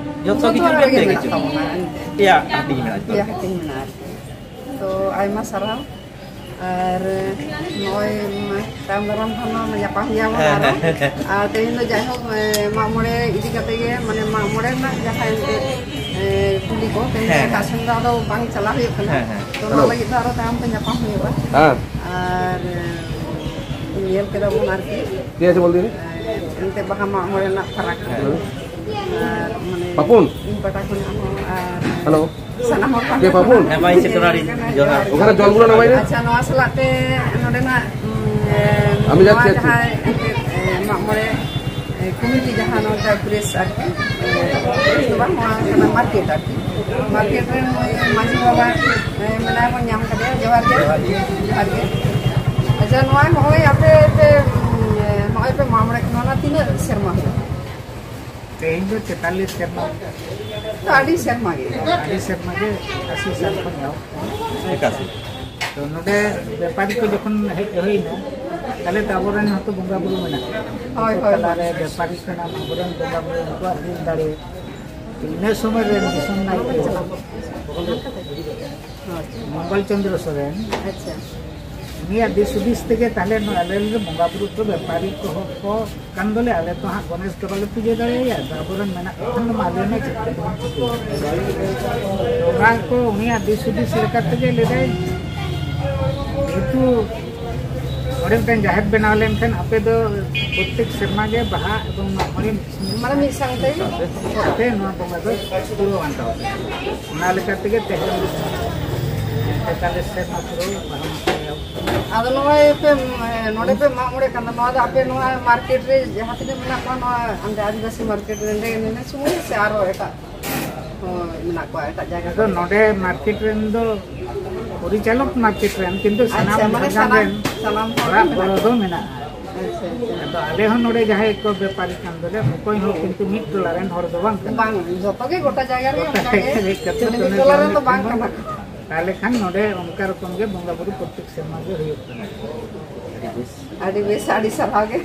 ᱡᱷᱚᱛᱚ ᱡᱷᱚᱛᱚ ᱠᱤᱪᱷᱩ ᱨᱮᱜᱮ ᱯᱮ ᱢᱮᱱᱟᱜ ᱠᱤᱪᱷᱩ᱾ ᱛᱟᱵᱚᱱᱟ᱾ ᱯᱮᱭᱟ ᱦᱟᱹᱴᱤᱧ ᱢᱮᱱᱟᱜᱼᱟ᱾ ᱯᱮᱭᱟ ᱦᱟᱹᱴᱤᱧ ᱢᱮᱱᱟᱜᱼᱟ ᱟᱨᱠᱤ᱾ ᱛᱚ ᱟᱭᱢᱟ ᱥᱟᱨᱦᱟᱣ᱾ ᱟᱨ ᱱᱚᱜᱼᱚᱭ ᱛᱟᱭᱚᱢ ᱫᱟᱨᱟᱢ ᱠᱷᱚᱱ ᱦᱚᱸ ᱧᱟᱯᱟᱢ ᱜᱮᱭᱟ ᱵᱚᱱ ᱦᱮᱸ, ᱟᱨᱚ᱾ ᱦᱮᱸ, ᱦᱮᱸ᱾ ᱟᱨ ᱛᱮᱦᱮᱧ ᱫᱚ ᱡᱟᱭᱦᱳᱠ, ᱮ, ᱢᱟᱜ ᱢᱚᱬᱮ ᱤᱫᱤ ᱠᱟᱛᱮ ᱜᱮ, ᱢᱟᱱᱮ ᱢᱟᱜ ᱢᱚᱬᱮ ᱨᱮᱱᱟᱜ ᱡᱟᱦᱟᱸ ᱮᱱᱛᱮᱫ, ᱮ, ᱠᱩᱞᱤ ᱠᱚ, ᱛᱮᱦᱮᱧ ᱫᱚ ᱦᱮᱸ, ᱮᱴᱟᱜ ᱦᱮᱸ᱾ ᱥᱮᱱ ᱫᱚ ᱟᱫᱚ ᱵᱟᱝ ᱪᱟᱞᱟᱣ ᱦᱩᱭᱩᱜ ᱠᱟᱱᱟ᱾ ᱦᱮᱸ, ᱦᱮᱸ᱾ ᱛᱚ ᱦᱮᱞᱳ᱾ ᱱᱚᱣᱟ ᱞᱟᱹᱜᱤᱫ ᱫᱚ ᱟᱨᱚ ᱛᱟᱭᱚᱢ ᱛᱮ ᱧᱟᱯᱟᱢ ᱦᱩᱭᱩᱜᱼᱟ᱾ ᱦᱮᱸ᱾ ᱟᱨ, ᱮ, ᱧᱮᱞ ᱠᱮᱫᱟ ᱵᱚᱱ ᱟᱨᱠᱤ᱾ ᱴᱷᱤᱠ ᱟᱪᱷᱮ, ᱵᱚᱞ ᱫᱤᱱ᱾ ᱮ, ᱮᱱᱛᱮ ᱵᱟᱦᱟ ᱢᱟᱜ ᱢᱚᱬᱮ ᱨᱮᱱᱟᱜ ᱯᱷᱟᱨᱟᱠ᱾ ᱦᱮᱸ᱾ ᱟᱨ ᱢᱟᱱᱮ ᱯᱟᱯᱩᱱ᱾ ᱤᱧ ᱯᱟᱦᱴᱟ ᱠᱷᱚᱱᱟᱜ ᱦᱚᱸ ᱟᱨ ᱦᱮᱞᱳ᱾ ᱥᱟᱱᱟᱢ ᱦᱚᱲ ᱯᱟᱦᱴᱟ ᱠᱮ ᱯᱟᱯᱩᱱ? ᱠᱷᱚᱱᱟᱜ ᱦᱮᱸ, ᱢᱟᱹᱭ, ᱥᱮ ᱡᱚᱦᱟᱨ ᱴᱚᱱᱟᱨᱤ, ᱜᱮ ᱠᱟᱱᱟ, ᱡᱚᱦᱟᱨ᱾ ᱡᱚᱦᱟᱨ᱾ ᱚᱠᱟᱨᱮ ᱡᱚᱞ ᱜᱩᱲᱟᱹ ᱱᱟᱢᱟᱭ ᱨᱮ? ᱟᱪᱪᱷᱟ, ᱱᱚᱣᱟ ᱥᱟᱞᱟᱜ ᱛᱮ ᱱᱚᱰᱮᱱᱟᱜ, ᱩᱸ, ᱮ, ᱟᱢ ᱡᱟᱦᱟᱸ ᱱᱚᱣᱟ ᱪᱮᱫ ᱪᱮᱫ? ᱡᱟᱦᱟᱸ ᱮᱱᱛᱮᱫ, ᱮ, ᱢᱟᱜ ᱢᱚᱬᱮ, ᱮ, ᱠᱚᱢᱤᱴᱤ ᱡᱟᱦᱟᱸ ᱱᱚᱰᱮ ᱯᱨᱮᱥ ᱟᱨᱠᱤ, ᱮ, ᱯᱨᱮᱥ ᱫᱚ ᱵᱟᱝ, ᱱᱚᱣᱟ ᱠᱟᱱᱟ ᱢᱟᱨᱠᱮᱴ ᱟᱨᱠᱤ, ᱢᱟᱨᱠᱮᱴ ᱨᱮ ᱱᱩᱭ ᱢᱟᱹᱡᱷᱤ ᱵᱟᱵᱟ, ᱮ, ᱢᱮᱱᱟᱭ, ᱵᱚᱱ ᱧᱟᱢ ᱠᱟᱫᱮᱭᱟ᱾ ᱡᱚᱦᱟᱨ ᱜᱮ᱾ ᱡᱚᱦᱟᱨ ᱜᱮ᱾ ᱟᱪᱪᱷᱟ, ᱱᱚᱣᱟ ᱱᱚᱜᱼᱚᱭ ᱟᱯᱮ ᱯᱮ, ᱩᱸ, ᱮ, ᱱᱚᱜᱼᱚᱭ ᱯᱮ ᱢᱟᱜ ᱢᱚᱬᱮ ᱠᱟᱱᱟ, ᱚᱱᱟ ᱛᱤᱱᱟᱹᱜ ᱥᱮᱨᱢᱟ ᱦᱩᱭᱩᱜᱼᱟ? ᱛᱮᱦᱮᱧ ᱫᱚ ᱛᱮᱛᱟᱞᱤᱥ ᱥᱮᱨᱢᱟ᱾ ᱛᱚ, ᱟᱹᱰᱤ ᱥᱮᱨᱢᱟ ᱜᱮ᱾ ᱟᱹᱰᱤ ᱥᱮᱨᱢᱟ ᱜᱮ, ᱮᱠᱟᱥᱤ ᱥᱟᱞ ᱠᱷᱚᱱ ᱮᱦᱚᱵ᱾ ᱮᱠᱟᱥᱤ᱾ ᱛᱚ ᱱᱚᱰᱮ ᱵᱮᱯᱟᱨᱤ ᱠᱚ ᱡᱚᱠᱷᱚᱱ ᱦᱮᱡ ᱦᱩᱭᱱᱟ, ᱛᱟᱦᱞᱮ ᱛᱚ ᱟᱵᱚᱨᱮᱱ ᱦᱚᱸᱛᱚ ᱵᱚᱸᱜᱟ ᱵᱩᱨᱩ ᱢᱮᱱᱟᱜ ᱠᱚᱣᱟ᱾ ᱦᱳᱭ, ᱦᱳᱭ᱾ ᱛᱟᱞᱟᱨᱮ ᱵᱮᱯᱟᱨᱤ ᱠᱟᱱᱟ, ᱟᱵᱚᱨᱮᱱ ᱵᱚᱸᱜᱟ ᱵᱩᱨᱩ, ᱩᱱᱠᱩᱣᱟᱜ ᱫᱤᱞ ᱫᱟᱲᱮ᱾ ᱤᱱᱟᱹ ᱥᱚᱢᱚᱭ ᱨᱮ ᱫᱤᱥᱚᱢ ᱱᱟᱭᱠᱮ ᱢᱚᱝᱜᱚᱞ ᱪᱚᱸᱫᱽᱨᱚ ᱥᱚᱨᱮᱱ, ᱟᱪᱪᱷᱟ᱾ ᱩᱱᱤᱭᱟᱜ ᱫᱤᱥ ᱦᱩᱫᱤᱥ ᱛᱮᱜᱮ ᱛᱟᱦᱞᱮ ᱱᱚᱣᱟ ᱟᱞᱮ ᱨᱮᱱ ᱵᱚᱸᱜᱟ ᱵᱩᱨᱩ ᱠᱚ, ᱵᱮᱯᱟᱨᱤ ᱠᱚᱦᱚᱸ ᱠᱚ ᱠᱟᱱ ᱫᱚᱞᱮ, ᱟᱞᱮ ᱛᱚ ᱦᱟᱸᱜ ᱜᱚᱱᱮᱥ ᱫᱚ ᱵᱟᱞᱮ ᱯᱩᱡᱟᱹ ᱫᱟᱲᱮᱭᱟᱭᱟ, ᱟᱫᱚ ᱟᱵᱚᱨᱮᱱ ᱢᱮᱱᱟᱜ ᱠᱚ ᱠᱷᱟᱱ ᱫᱚ ᱢᱟ ᱞᱟᱹᱭ ᱢᱮ ᱪᱮᱫ ᱠᱚ ᱵᱚᱱ ᱪᱤᱠᱟᱹᱭᱟ? ᱚᱱᱟ ᱠᱚ ᱩᱱᱤᱭᱟᱜ ᱫᱤᱥ ᱦᱩᱫᱤᱥ ᱞᱮᱠᱟ ᱛᱮᱜᱮ ᱞᱟᱹᱭᱫᱟᱭ, ᱡᱮᱦᱮᱛᱩ ᱱᱚᱰᱮ ᱢᱤᱫᱴᱟᱝ ᱡᱟᱦᱮᱨ ᱵᱮᱱᱟᱣ ᱞᱮᱱᱠᱷᱟᱱ ᱟᱯᱮ ᱫᱚ ᱯᱨᱚᱛᱮᱠ ᱥᱮᱨᱢᱟ ᱜᱮ ᱵᱟᱦᱟ ᱮᱵᱚᱝ ᱢᱟᱜ ᱢᱚᱬᱮ ᱢᱟᱱᱮ ᱢᱤᱫ ᱥᱟᱶᱛᱮ ᱠᱟᱛᱮ ᱱᱚᱣᱟ ᱵᱚᱸᱜᱟ ᱫᱚ ᱯᱩᱨᱟᱹᱣ ᱟᱱ ᱛᱟᱵᱚᱱᱟ᱾ ᱚᱱᱟ ᱞᱮᱠᱟ ᱛᱮᱜᱮ ᱛᱮᱦᱮᱧ ᱯᱮᱸᱛᱟᱞᱤᱥ ᱥᱮᱨᱢᱟ ᱯᱩᱨᱟᱹᱣ ᱵᱟᱦᱟ ᱢᱟᱜ ᱢᱚᱬᱮ ᱟᱫᱚ ᱱᱚᱜᱼᱚᱭ ᱯᱮ, ᱮ, ᱱᱚᱰᱮ ᱯᱮ ᱢᱟᱜ ᱢᱚᱬᱮ ᱠᱟᱱᱟ, ᱱᱚᱣᱟ ᱫᱚ ᱟᱯᱮ ᱱᱚᱣᱟ ᱢᱟᱨᱠᱮᱴ ᱨᱮ ᱡᱟᱦᱟᱸ ᱛᱤᱱᱟᱹᱜ ᱢᱮᱱᱟᱜ ᱠᱚᱣᱟ, ᱱᱚᱣᱟ ᱟᱢᱰᱮ ᱟᱹᱫᱤᱵᱟᱹᱥᱤ ᱢᱟᱨᱠᱮᱴ ᱨᱮ ᱱᱚᱰᱮ ᱱᱤᱱᱟᱹᱜ ᱥᱩᱢᱩᱝ ᱥᱮ ᱟᱨᱚ ᱮᱴᱟᱜ ᱦᱚᱸ ᱢᱮᱱᱟᱜ ᱠᱚᱣᱟ ᱮᱴᱟᱜ ᱡᱟᱭᱜᱟ ᱟᱫᱚ ᱠᱚᱨᱮ? ᱱᱚᱰᱮ ᱢᱟᱨᱠᱮᱴ ᱨᱮᱱ ᱫᱚ ᱯᱚᱨᱤᱪᱟᱞᱚᱠ ᱢᱟᱨᱠᱮᱴ ᱨᱮᱱ, ᱠᱤᱱᱛᱩ ᱟᱪᱪᱷᱟ, ᱥᱟᱱᱟᱢ ᱢᱟᱱᱮ ᱡᱷᱟᱲᱜᱨᱟᱢ ᱥᱟᱱᱟᱢ, ᱨᱮᱱ ᱥᱟᱱᱟᱢ ᱦᱚᱲ ᱦᱚᱲᱟᱜ ᱢᱮᱱᱟᱜ ᱜᱚᱲᱚ ᱠᱚᱣᱟ᱾ ᱫᱚ ᱢᱮᱱᱟᱜᱼᱟ᱾ ᱟᱪᱪᱷᱟ, ᱟᱪᱪᱷᱟ᱾ ᱟᱫᱚ ᱟᱞᱮ ᱦᱚᱸ ᱱᱚᱰᱮ ᱡᱟᱦᱟᱸᱭ ᱠᱚ ᱵᱮᱯᱟᱨᱤ ᱠᱟᱱ ᱫᱚᱞᱮ, ᱚᱠᱚᱭ ᱦᱚᱸ ᱠᱤᱱᱛᱩ ᱢᱤᱫ ᱴᱚᱞᱟ ᱨᱮᱱ ᱦᱚᱲ ᱫᱚ ᱵᱟᱝ ᱠᱟᱱᱟ᱾ ᱵᱟᱝ, ᱡᱚᱛᱚ ᱜᱮ ᱜᱚᱴᱟ ᱡᱟᱭᱜᱟ ᱨᱮ ᱜᱚᱴᱟ ᱚᱱᱠᱟ ᱜᱮ, ᱡᱟᱭᱜᱟ ᱨᱮ ᱦᱮᱡ ᱠᱟᱛᱮ ᱢᱟᱱᱮ ᱢᱤᱫ ᱴᱚᱞᱟ ᱨᱮᱱ ᱫᱚ ᱵᱟᱝ ᱠᱟᱱᱟ᱾ ᱛᱟᱦᱞᱮ ᱠᱷᱟᱱ ᱱᱚᱰᱮ ᱚᱱᱠᱟ ᱨᱚᱠᱚᱢ ᱜᱮ ᱵᱚᱸᱜᱟ ᱵᱩᱨᱩ ᱯᱨᱚᱛᱮᱠ ᱥᱮᱨᱢᱟ ᱜᱮ ᱦᱩᱭᱩᱜ ᱠᱟᱱᱟ᱾ ᱟᱹᱰᱤ ᱵᱮᱥ, ᱟᱹᱰᱤ ᱥᱟᱨᱦᱟᱣ ᱜᱮ᱾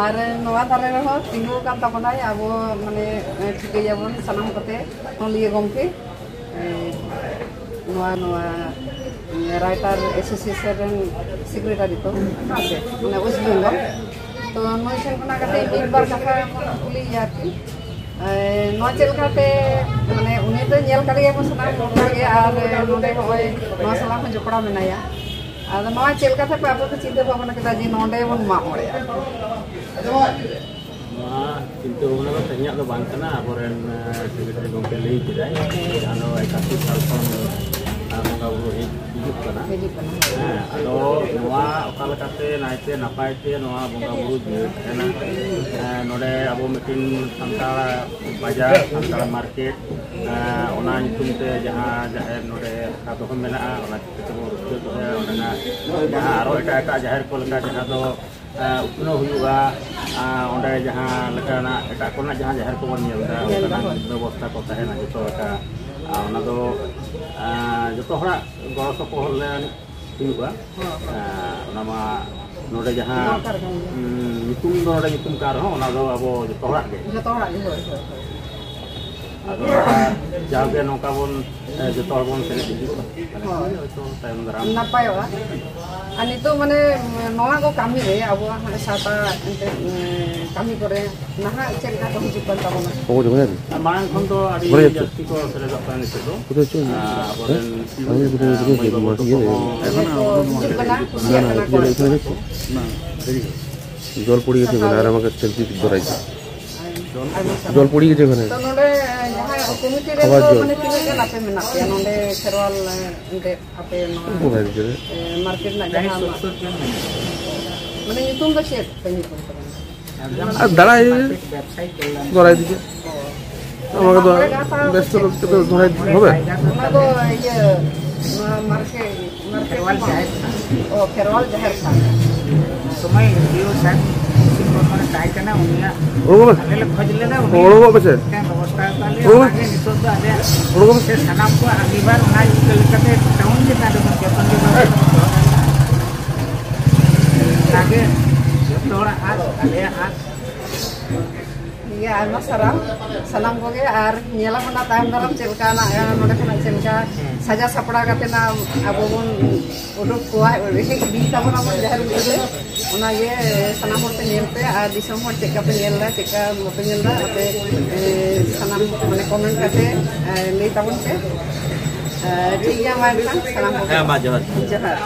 ᱟᱨ ᱱᱚᱣᱟ ᱫᱷᱟᱨᱮ ᱨᱮᱦᱚᱸ ᱛᱤᱸᱜᱩ ᱟᱠᱟᱱ ᱛᱟᱵᱚᱱᱟᱭ ᱟᱵᱚ, ᱢᱟᱱᱮ, ᱴᱷᱤᱠᱟᱹᱭᱟᱵᱚᱱ ᱥᱟᱱᱟᱢ ᱠᱚᱛᱮ, ᱚᱱᱚᱞᱤᱭᱟᱹ ᱜᱚᱢᱠᱮ᱾ ᱮ, ᱱᱚᱣᱟ, ᱱᱚᱣᱟ, ᱨᱟᱭᱴᱟᱨ ᱮᱥᱳᱥᱤᱭᱮᱥᱚᱱ ᱨᱮᱱ ᱥᱮᱠᱨᱮᱴᱟᱨᱤ ᱛᱚ, ᱦᱮᱸ ᱥᱮ, ᱢᱟᱱᱮ ᱳᱭᱮᱥᱴ ᱵᱮᱝᱜᱚᱞ᱾ ᱛᱚ ᱱᱩᱭ ᱴᱷᱮᱱ ᱠᱷᱚᱱᱟᱜ ᱠᱟᱹᱴᱤᱡ ᱢᱤᱫ ᱵᱟᱨ ᱠᱟᱛᱷᱟ ᱠᱩᱞᱤᱭᱮᱭᱟ ᱟᱨᱠᱤ᱾ ᱮ, ᱱᱚᱣᱟ ᱪᱮᱫ ᱞᱮᱠᱟᱛᱮ, ᱢᱟᱱᱮ, ᱩᱱᱤ ᱫᱚ ᱧᱮᱞ ᱠᱟᱫᱮᱭᱟᱵᱚᱱ ᱥᱟᱱᱟᱢ ᱚᱱᱠᱟ ᱜᱮ, ᱟᱨ ᱱᱚᱰᱮ ᱦᱚᱸᱜᱼᱚᱭ ᱱᱚᱣᱟ ᱥᱟᱞᱟᱜ ᱦᱚᱸ ᱡᱚᱯᱲᱟᱣ ᱢᱮᱱᱟᱭᱟ᱾ ᱟᱫᱚ ᱱᱚᱣᱟ ᱪᱮᱫ ᱞᱮᱠᱟᱛᱮ ᱯᱮ ᱟᱯᱮ ᱯᱮ ᱪᱤᱱᱛᱟᱹ ᱵᱷᱟᱵᱽᱱᱟ ᱠᱮᱫᱟ ᱡᱮ ᱱᱚᱰᱮ ᱵᱚᱱ ᱢᱟᱜ ᱢᱚᱬᱮᱜᱼᱟ? ᱱᱚᱣᱟ ᱪᱤᱱᱛᱟᱹ ᱵᱷᱟᱵᱽᱱᱟ ᱫᱚ ᱛᱮᱦᱮᱧᱟᱜ ᱫᱚ ᱵᱟᱝ ᱠᱟᱱᱟ, ᱟᱵᱚᱨᱮᱱ, ᱮ, ᱥᱮᱠᱨᱮᱴᱟᱨᱤ ᱜᱚᱢᱠᱮ ᱞᱟᱹᱭ ᱠᱮᱫᱟᱭ, ᱡᱟᱦᱟᱸ ᱫᱚ ᱮᱠᱟᱥᱤ ᱥᱟᱞ ᱠᱷᱚᱱ, ᱮ, ᱵᱚᱸᱜᱟ ᱵᱩᱨᱩ ᱦᱮᱡ ᱦᱤᱡᱩᱜ ᱠᱟᱱᱟ᱾ ᱦᱤᱡᱩᱜ ᱠᱟᱱᱟ᱾ ᱦᱮᱸ, ᱟᱫᱚ ᱱᱚᱣᱟ ᱚᱠᱟ ᱞᱮᱠᱟᱛᱮ ᱱᱟᱭᱛᱮ ᱱᱟᱯᱟᱭ ᱛᱮ ᱱᱚᱣᱟ ᱵᱚᱸᱜᱟ ᱵᱩᱨᱩ ᱡᱤᱭᱟᱹᱲ ᱛᱟᱦᱮᱱᱟ, ᱮ, ᱱᱚᱰᱮ ᱟᱵᱚ ᱢᱤᱫᱴᱤᱱ ᱥᱟᱱᱛᱟᱲ ᱵᱟᱡᱟᱨ, ᱥᱟᱱᱛᱟᱲ ᱢᱟᱨᱠᱮᱴ, ᱮ, ᱚᱱᱟ ᱧᱩᱛᱩᱢ ᱛᱮ ᱡᱟᱦᱟᱸ ᱡᱟᱦᱮᱨ ᱱᱚᱰᱮ ᱟᱠᱟ ᱫᱚᱦᱚ ᱢᱮᱱᱟᱜᱼᱟ, ᱚᱱᱟ ᱪᱤᱠᱟᱹ ᱛᱮᱵᱚᱱ ᱨᱩᱠᱷᱤᱭᱟᱹ ᱫᱚᱦᱚᱭᱟ, ᱚᱸᱰᱮᱱᱟᱜ ᱡᱟᱦᱟᱸ ᱟᱨᱚ ᱮᱴᱟᱜ ᱮᱴᱟᱜ ᱡᱟᱦᱮᱨ ᱠᱚ ᱞᱮᱠᱟ ᱡᱟᱦᱟᱸ ᱫᱚ ᱮ, ᱩᱛᱱᱟᱹᱣ ᱦᱩᱭᱩᱜᱼᱟ᱾ ᱮ, ᱚᱸᱰᱮ ᱡᱟᱦᱟᱸ ᱞᱮᱠᱟᱱᱟᱜ ᱮᱴᱟᱜ ᱠᱚᱨᱮᱱᱟᱜ ᱡᱟᱦᱟᱸ ᱡᱟᱦᱮᱨ ᱠᱚᱵᱚᱱ ᱧᱮᱞ ᱮᱫᱟ, ᱧᱮᱞ ᱮᱫᱟ, ᱚᱱᱠᱟᱱᱟᱜ ᱦᱳᱭ᱾ ᱵᱮᱵᱚᱥᱛᱷᱟ ᱠᱚ ᱛᱟᱦᱮᱱᱟ ᱡᱚᱛᱚ ᱞᱮᱠᱟ᱾ ᱟᱨ ᱚᱱᱟ ᱫᱚ ᱟᱨ ᱡᱚᱛᱚ ᱦᱚᱲᱟᱜ ᱜᱚᱲᱚ ᱥᱚᱯᱚᱦᱚᱫ ᱞᱮ ᱦᱩᱭᱩᱜᱼᱟ᱾ ᱦᱚᱸ, ᱦᱚᱸ᱾ ᱟᱨ ᱚᱱᱟ ᱢᱟ ᱱᱚᱰᱮ ᱡᱟᱦᱟᱸ ᱫᱚᱨᱠᱟᱨ ᱠᱟᱱ ᱜᱮᱭᱟ᱾ ᱩᱸ, ᱧᱩᱛᱩᱢ ᱫᱚ ᱱᱚᱰᱮ ᱧᱩᱛᱩᱢ ᱠᱟᱱ ᱨᱮᱦᱚᱸ, ᱚᱱᱟ ᱫᱚ ᱟᱵᱚ ᱡᱚᱛᱚ ᱦᱚᱲᱟᱜ ᱜᱮ᱾ ᱡᱚᱛᱚ ᱦᱚᱲᱟᱜ ᱜᱮ, ᱦᱳᱭ, ᱦᱳᱭ, ᱦᱳᱭ᱾ ᱟᱫᱚ ᱱᱚᱝᱠᱟ ᱡᱟᱣᱜᱮ ᱱᱚᱝᱠᱟ ᱵᱚᱱ, ᱮ, ᱡᱚᱛᱚ ᱦᱚᱲ ᱵᱚᱱ ᱥᱮᱞᱮᱫ ᱤᱫᱤ ᱠᱚᱣᱟ᱾ ᱦᱳᱭ᱾ ᱦᱚᱭᱛᱳ ᱛᱟᱭᱚᱢ ᱫᱟᱨᱟᱢ ᱱᱟᱯᱟᱭᱚᱜᱼᱟ᱾ ᱟᱨ ᱱᱤᱛᱚᱜ ᱢᱟᱱᱮ ᱱᱚᱣᱟ ᱠᱚ ᱠᱟᱹᱢᱤ ᱨᱮ ᱟᱵᱚᱣᱟᱜ ᱦᱟᱸᱜ ᱥᱟᱶᱛᱟ ᱮᱱᱛᱮᱫ, ᱮ, ᱠᱟᱹᱢᱤ ᱠᱚᱨᱮ ᱱᱟᱦᱟᱜ ᱪᱮᱫ ᱞᱮᱠᱟ ᱠᱚ ᱦᱤᱡᱩᱜ ᱠᱟᱱ ᱛᱟᱵᱚᱱᱟ? ᱟᱨ ᱢᱟᱲᱟᱝ ᱠᱷᱚᱱ ᱫᱚ ᱟᱹᱰᱤ ᱡᱟᱹᱥᱛᱤ ᱠᱚ ᱥᱮᱞᱮᱫᱚᱜ ᱠᱟᱱᱟ ᱱᱤᱛᱚᱜ ᱫᱚ᱾ ᱟᱨ ᱟᱵᱚᱨᱮᱱ, ᱮ, ᱢᱟᱹᱭ ᱵᱟᱹᱵᱩ ᱛᱟᱠᱚ ᱦᱚᱸ ᱦᱤᱡᱩᱜ ᱠᱟᱱᱟ, ᱠᱩᱥᱤᱭᱟᱜ ᱠᱟᱱᱟ ᱠᱚ᱾ ᱡᱚᱞ ᱯᱚᱲᱤ ᱜᱮ ᱪᱮ ᱜᱷᱟᱱᱮ ᱟᱨᱟᱢ ᱠᱟᱛᱮ ᱥᱮᱞᱯᱷᱤ ᱫᱚᱨᱟᱭ ᱠᱟᱱᱟ᱾ ᱟᱭᱢᱟ ᱥᱟᱨᱦᱟᱣ᱾ ᱡᱚᱞ ᱯᱚᱲᱤ ᱜᱮ ᱪᱮ ᱜᱷᱟᱱᱮ᱾ ᱛᱚ, ᱱᱚᱰᱮ ᱡᱟᱦᱟᱸ ᱠᱚᱢᱤᱴᱤ ᱨᱮ ᱟᱵᱟᱨ ᱫᱚ ᱡᱚᱞ᱾ ᱢᱟᱱᱮ ᱛᱤᱱᱟᱹᱜ ᱜᱟᱱ ᱟᱯᱮ ᱢᱮᱱᱟᱜ ᱯᱮᱭᱟ ᱱᱚᱰᱮ ᱠᱷᱮᱨᱣᱟᱞ, ᱮ, ᱮᱱᱛᱮᱫ ᱟᱯᱮ ᱱᱚᱣᱟ, ᱵᱟᱲᱟᱭ ᱜᱮ᱾ ᱮ, ᱢᱟᱨᱠᱮᱴ ᱨᱮᱱᱟᱜ ᱡᱟᱦᱟᱸ ᱢᱟ-, ᱢᱟᱱᱮ ᱧᱩᱛᱩᱢ ᱫᱚ ᱪᱮᱫ ᱯᱮ ᱧᱩᱛᱩᱢ ᱠᱟᱫᱟ? ᱟᱨ ᱫᱟᱲᱟᱭ ᱫᱚᱨᱟᱭ ᱫᱤᱜᱮ᱾ ᱚ᱾ ᱚᱱᱟ ᱠᱚᱫᱚ ᱢᱟᱜ ᱢᱚᱬᱮ ᱜᱟᱶᱛᱟ ᱵᱮᱥ ᱫᱚ ᱪᱮᱫ ᱪᱮᱫ ᱯᱮ ᱫᱚᱦᱲᱟᱭ ᱦᱚᱵᱮ? ᱚᱱᱟ ᱫᱚ ᱤᱭᱟᱹ, ᱱᱚᱣᱟ ᱢᱟᱨᱠᱮᱴ, ᱢᱟᱨᱠᱮᱴ ᱠᱷᱮᱨᱣᱟᱞ ᱡᱟᱦᱮᱨ ᱛᱷᱟᱱ᱾ ᱚ, ᱠᱷᱮᱨᱣᱟᱞ ᱡᱟᱦᱮᱨ ᱛᱷᱟᱱ᱾ ᱥᱚᱢᱚᱭ ᱵᱤ ᱳ ᱥᱟᱨ ᱥᱤᱝ ᱵᱚᱨᱢᱟᱱ ᱛᱟᱦᱮᱸ ᱠᱟᱱᱟ, ᱩᱱᱤᱭᱟᱜ ᱩᱰᱩᱠᱚᱜ ᱢᱮ᱾ ᱟᱞᱮ ᱞᱮ ᱠᱷᱚᱡᱽ ᱞᱮᱫᱟ, ᱩᱱᱤ ᱩᱰᱩᱠᱚᱜ ᱢᱮᱥᱮ᱾ ᱢᱤᱫᱴᱟᱝ ᱵᱮᱵᱚᱥᱛᱷᱟ ᱟᱠᱟᱫ ᱞᱮᱭᱟ, ᱩᱰᱩᱠᱚᱜ ᱢᱮ᱾ ᱚᱱᱟᱜᱮ ᱱᱤᱛᱚᱜ ᱫᱚ ᱟᱞᱮᱭᱟᱜ ᱩᱰᱩᱠᱚᱜ ᱢᱮ᱾ ᱥᱮ ᱥᱟᱱᱟᱢ ᱠᱚᱣᱟᱜ ᱟᱺᱜᱤᱵᱷᱟᱨ, ᱚᱱᱟ ᱤᱫᱤ ᱠᱟᱛᱮ ᱴᱟᱣᱩᱱ ᱪᱮᱛᱟᱱ ᱨᱮᱵᱚᱱ ᱡᱚᱛᱚᱱ ᱡᱚᱜᱟᱣ ᱠᱟᱛᱮ ᱵᱚᱱ ᱫᱚᱦᱚ ᱫᱟᱲᱮᱭᱟᱜᱼᱟ᱾ ᱚᱱᱟᱜᱮ ᱡᱚᱛᱚ ᱦᱚᱲᱟᱜ ᱟᱸᱥ, ᱟᱞᱮᱭᱟᱜ ᱟᱸᱥ᱾ ᱴᱷᱤᱠ ᱜᱮᱭᱟ, ᱟᱭᱢᱟ ᱥᱟᱨᱦᱟᱣ ᱥᱟᱱᱟᱢ ᱠᱚᱜᱮ, ᱟᱨ ᱧᱮᱞ ᱟᱵᱚᱱ ᱱᱟᱜ ᱛᱟᱭᱚᱢ ᱫᱟᱨᱟᱢ ᱪᱮᱫ ᱞᱮᱠᱟ ᱱᱟᱜ, ᱱᱚᱰᱮ ᱠᱷᱚᱱᱟᱜ ᱪᱮᱫ ᱞᱮᱠᱟ ᱥᱟᱡᱟᱣ ᱥᱟᱯᱲᱟᱣ ᱠᱟᱛᱮ ᱱᱟᱜ ᱟᱵᱚ ᱵᱚᱱ ᱩᱰᱩᱠ ᱠᱚᱣᱟ, ᱤᱫᱤ ᱛᱟᱵᱚᱱ ᱟᱵᱚᱱ ᱡᱟᱦᱮᱨ ᱵᱩᱴᱟᱹ ᱨᱮ᱾ ᱚᱱᱟᱜᱮ ᱥᱟᱱᱟᱢ ᱦᱚᱲ ᱯᱮ ᱧᱮᱞ ᱯᱮ, ᱟᱨ ᱫᱤᱥᱚᱢ ᱦᱚᱲ ᱪᱮᱫ ᱞᱮᱠᱟ ᱯᱮ ᱧᱮᱞ ᱮᱫᱟ, ᱪᱮᱫ ᱞᱮᱠᱟ ᱵᱟᱯᱮ ᱧᱮᱞ ᱮᱫᱟ, ᱟᱯᱮ, ᱮ, ᱥᱟᱱᱟᱢ ᱢᱟᱱᱮ ᱠᱚᱢᱮᱱᱴ ᱠᱟᱛᱮ, ᱮ, ᱞᱟᱹᱭ ᱛᱟᱵᱚᱱ ᱯᱮ᱾ ᱮ, ᱴᱷᱤᱠ ᱜᱮᱭᱟ, ᱢᱟ ᱮᱱᱠᱷᱟᱱ ᱥᱟᱱᱟᱢ ᱠᱚᱜᱮ ᱦᱮᱸ, ᱢᱟ ᱡᱚᱦᱟᱨ᱾ ᱡᱚᱦᱟᱨ᱾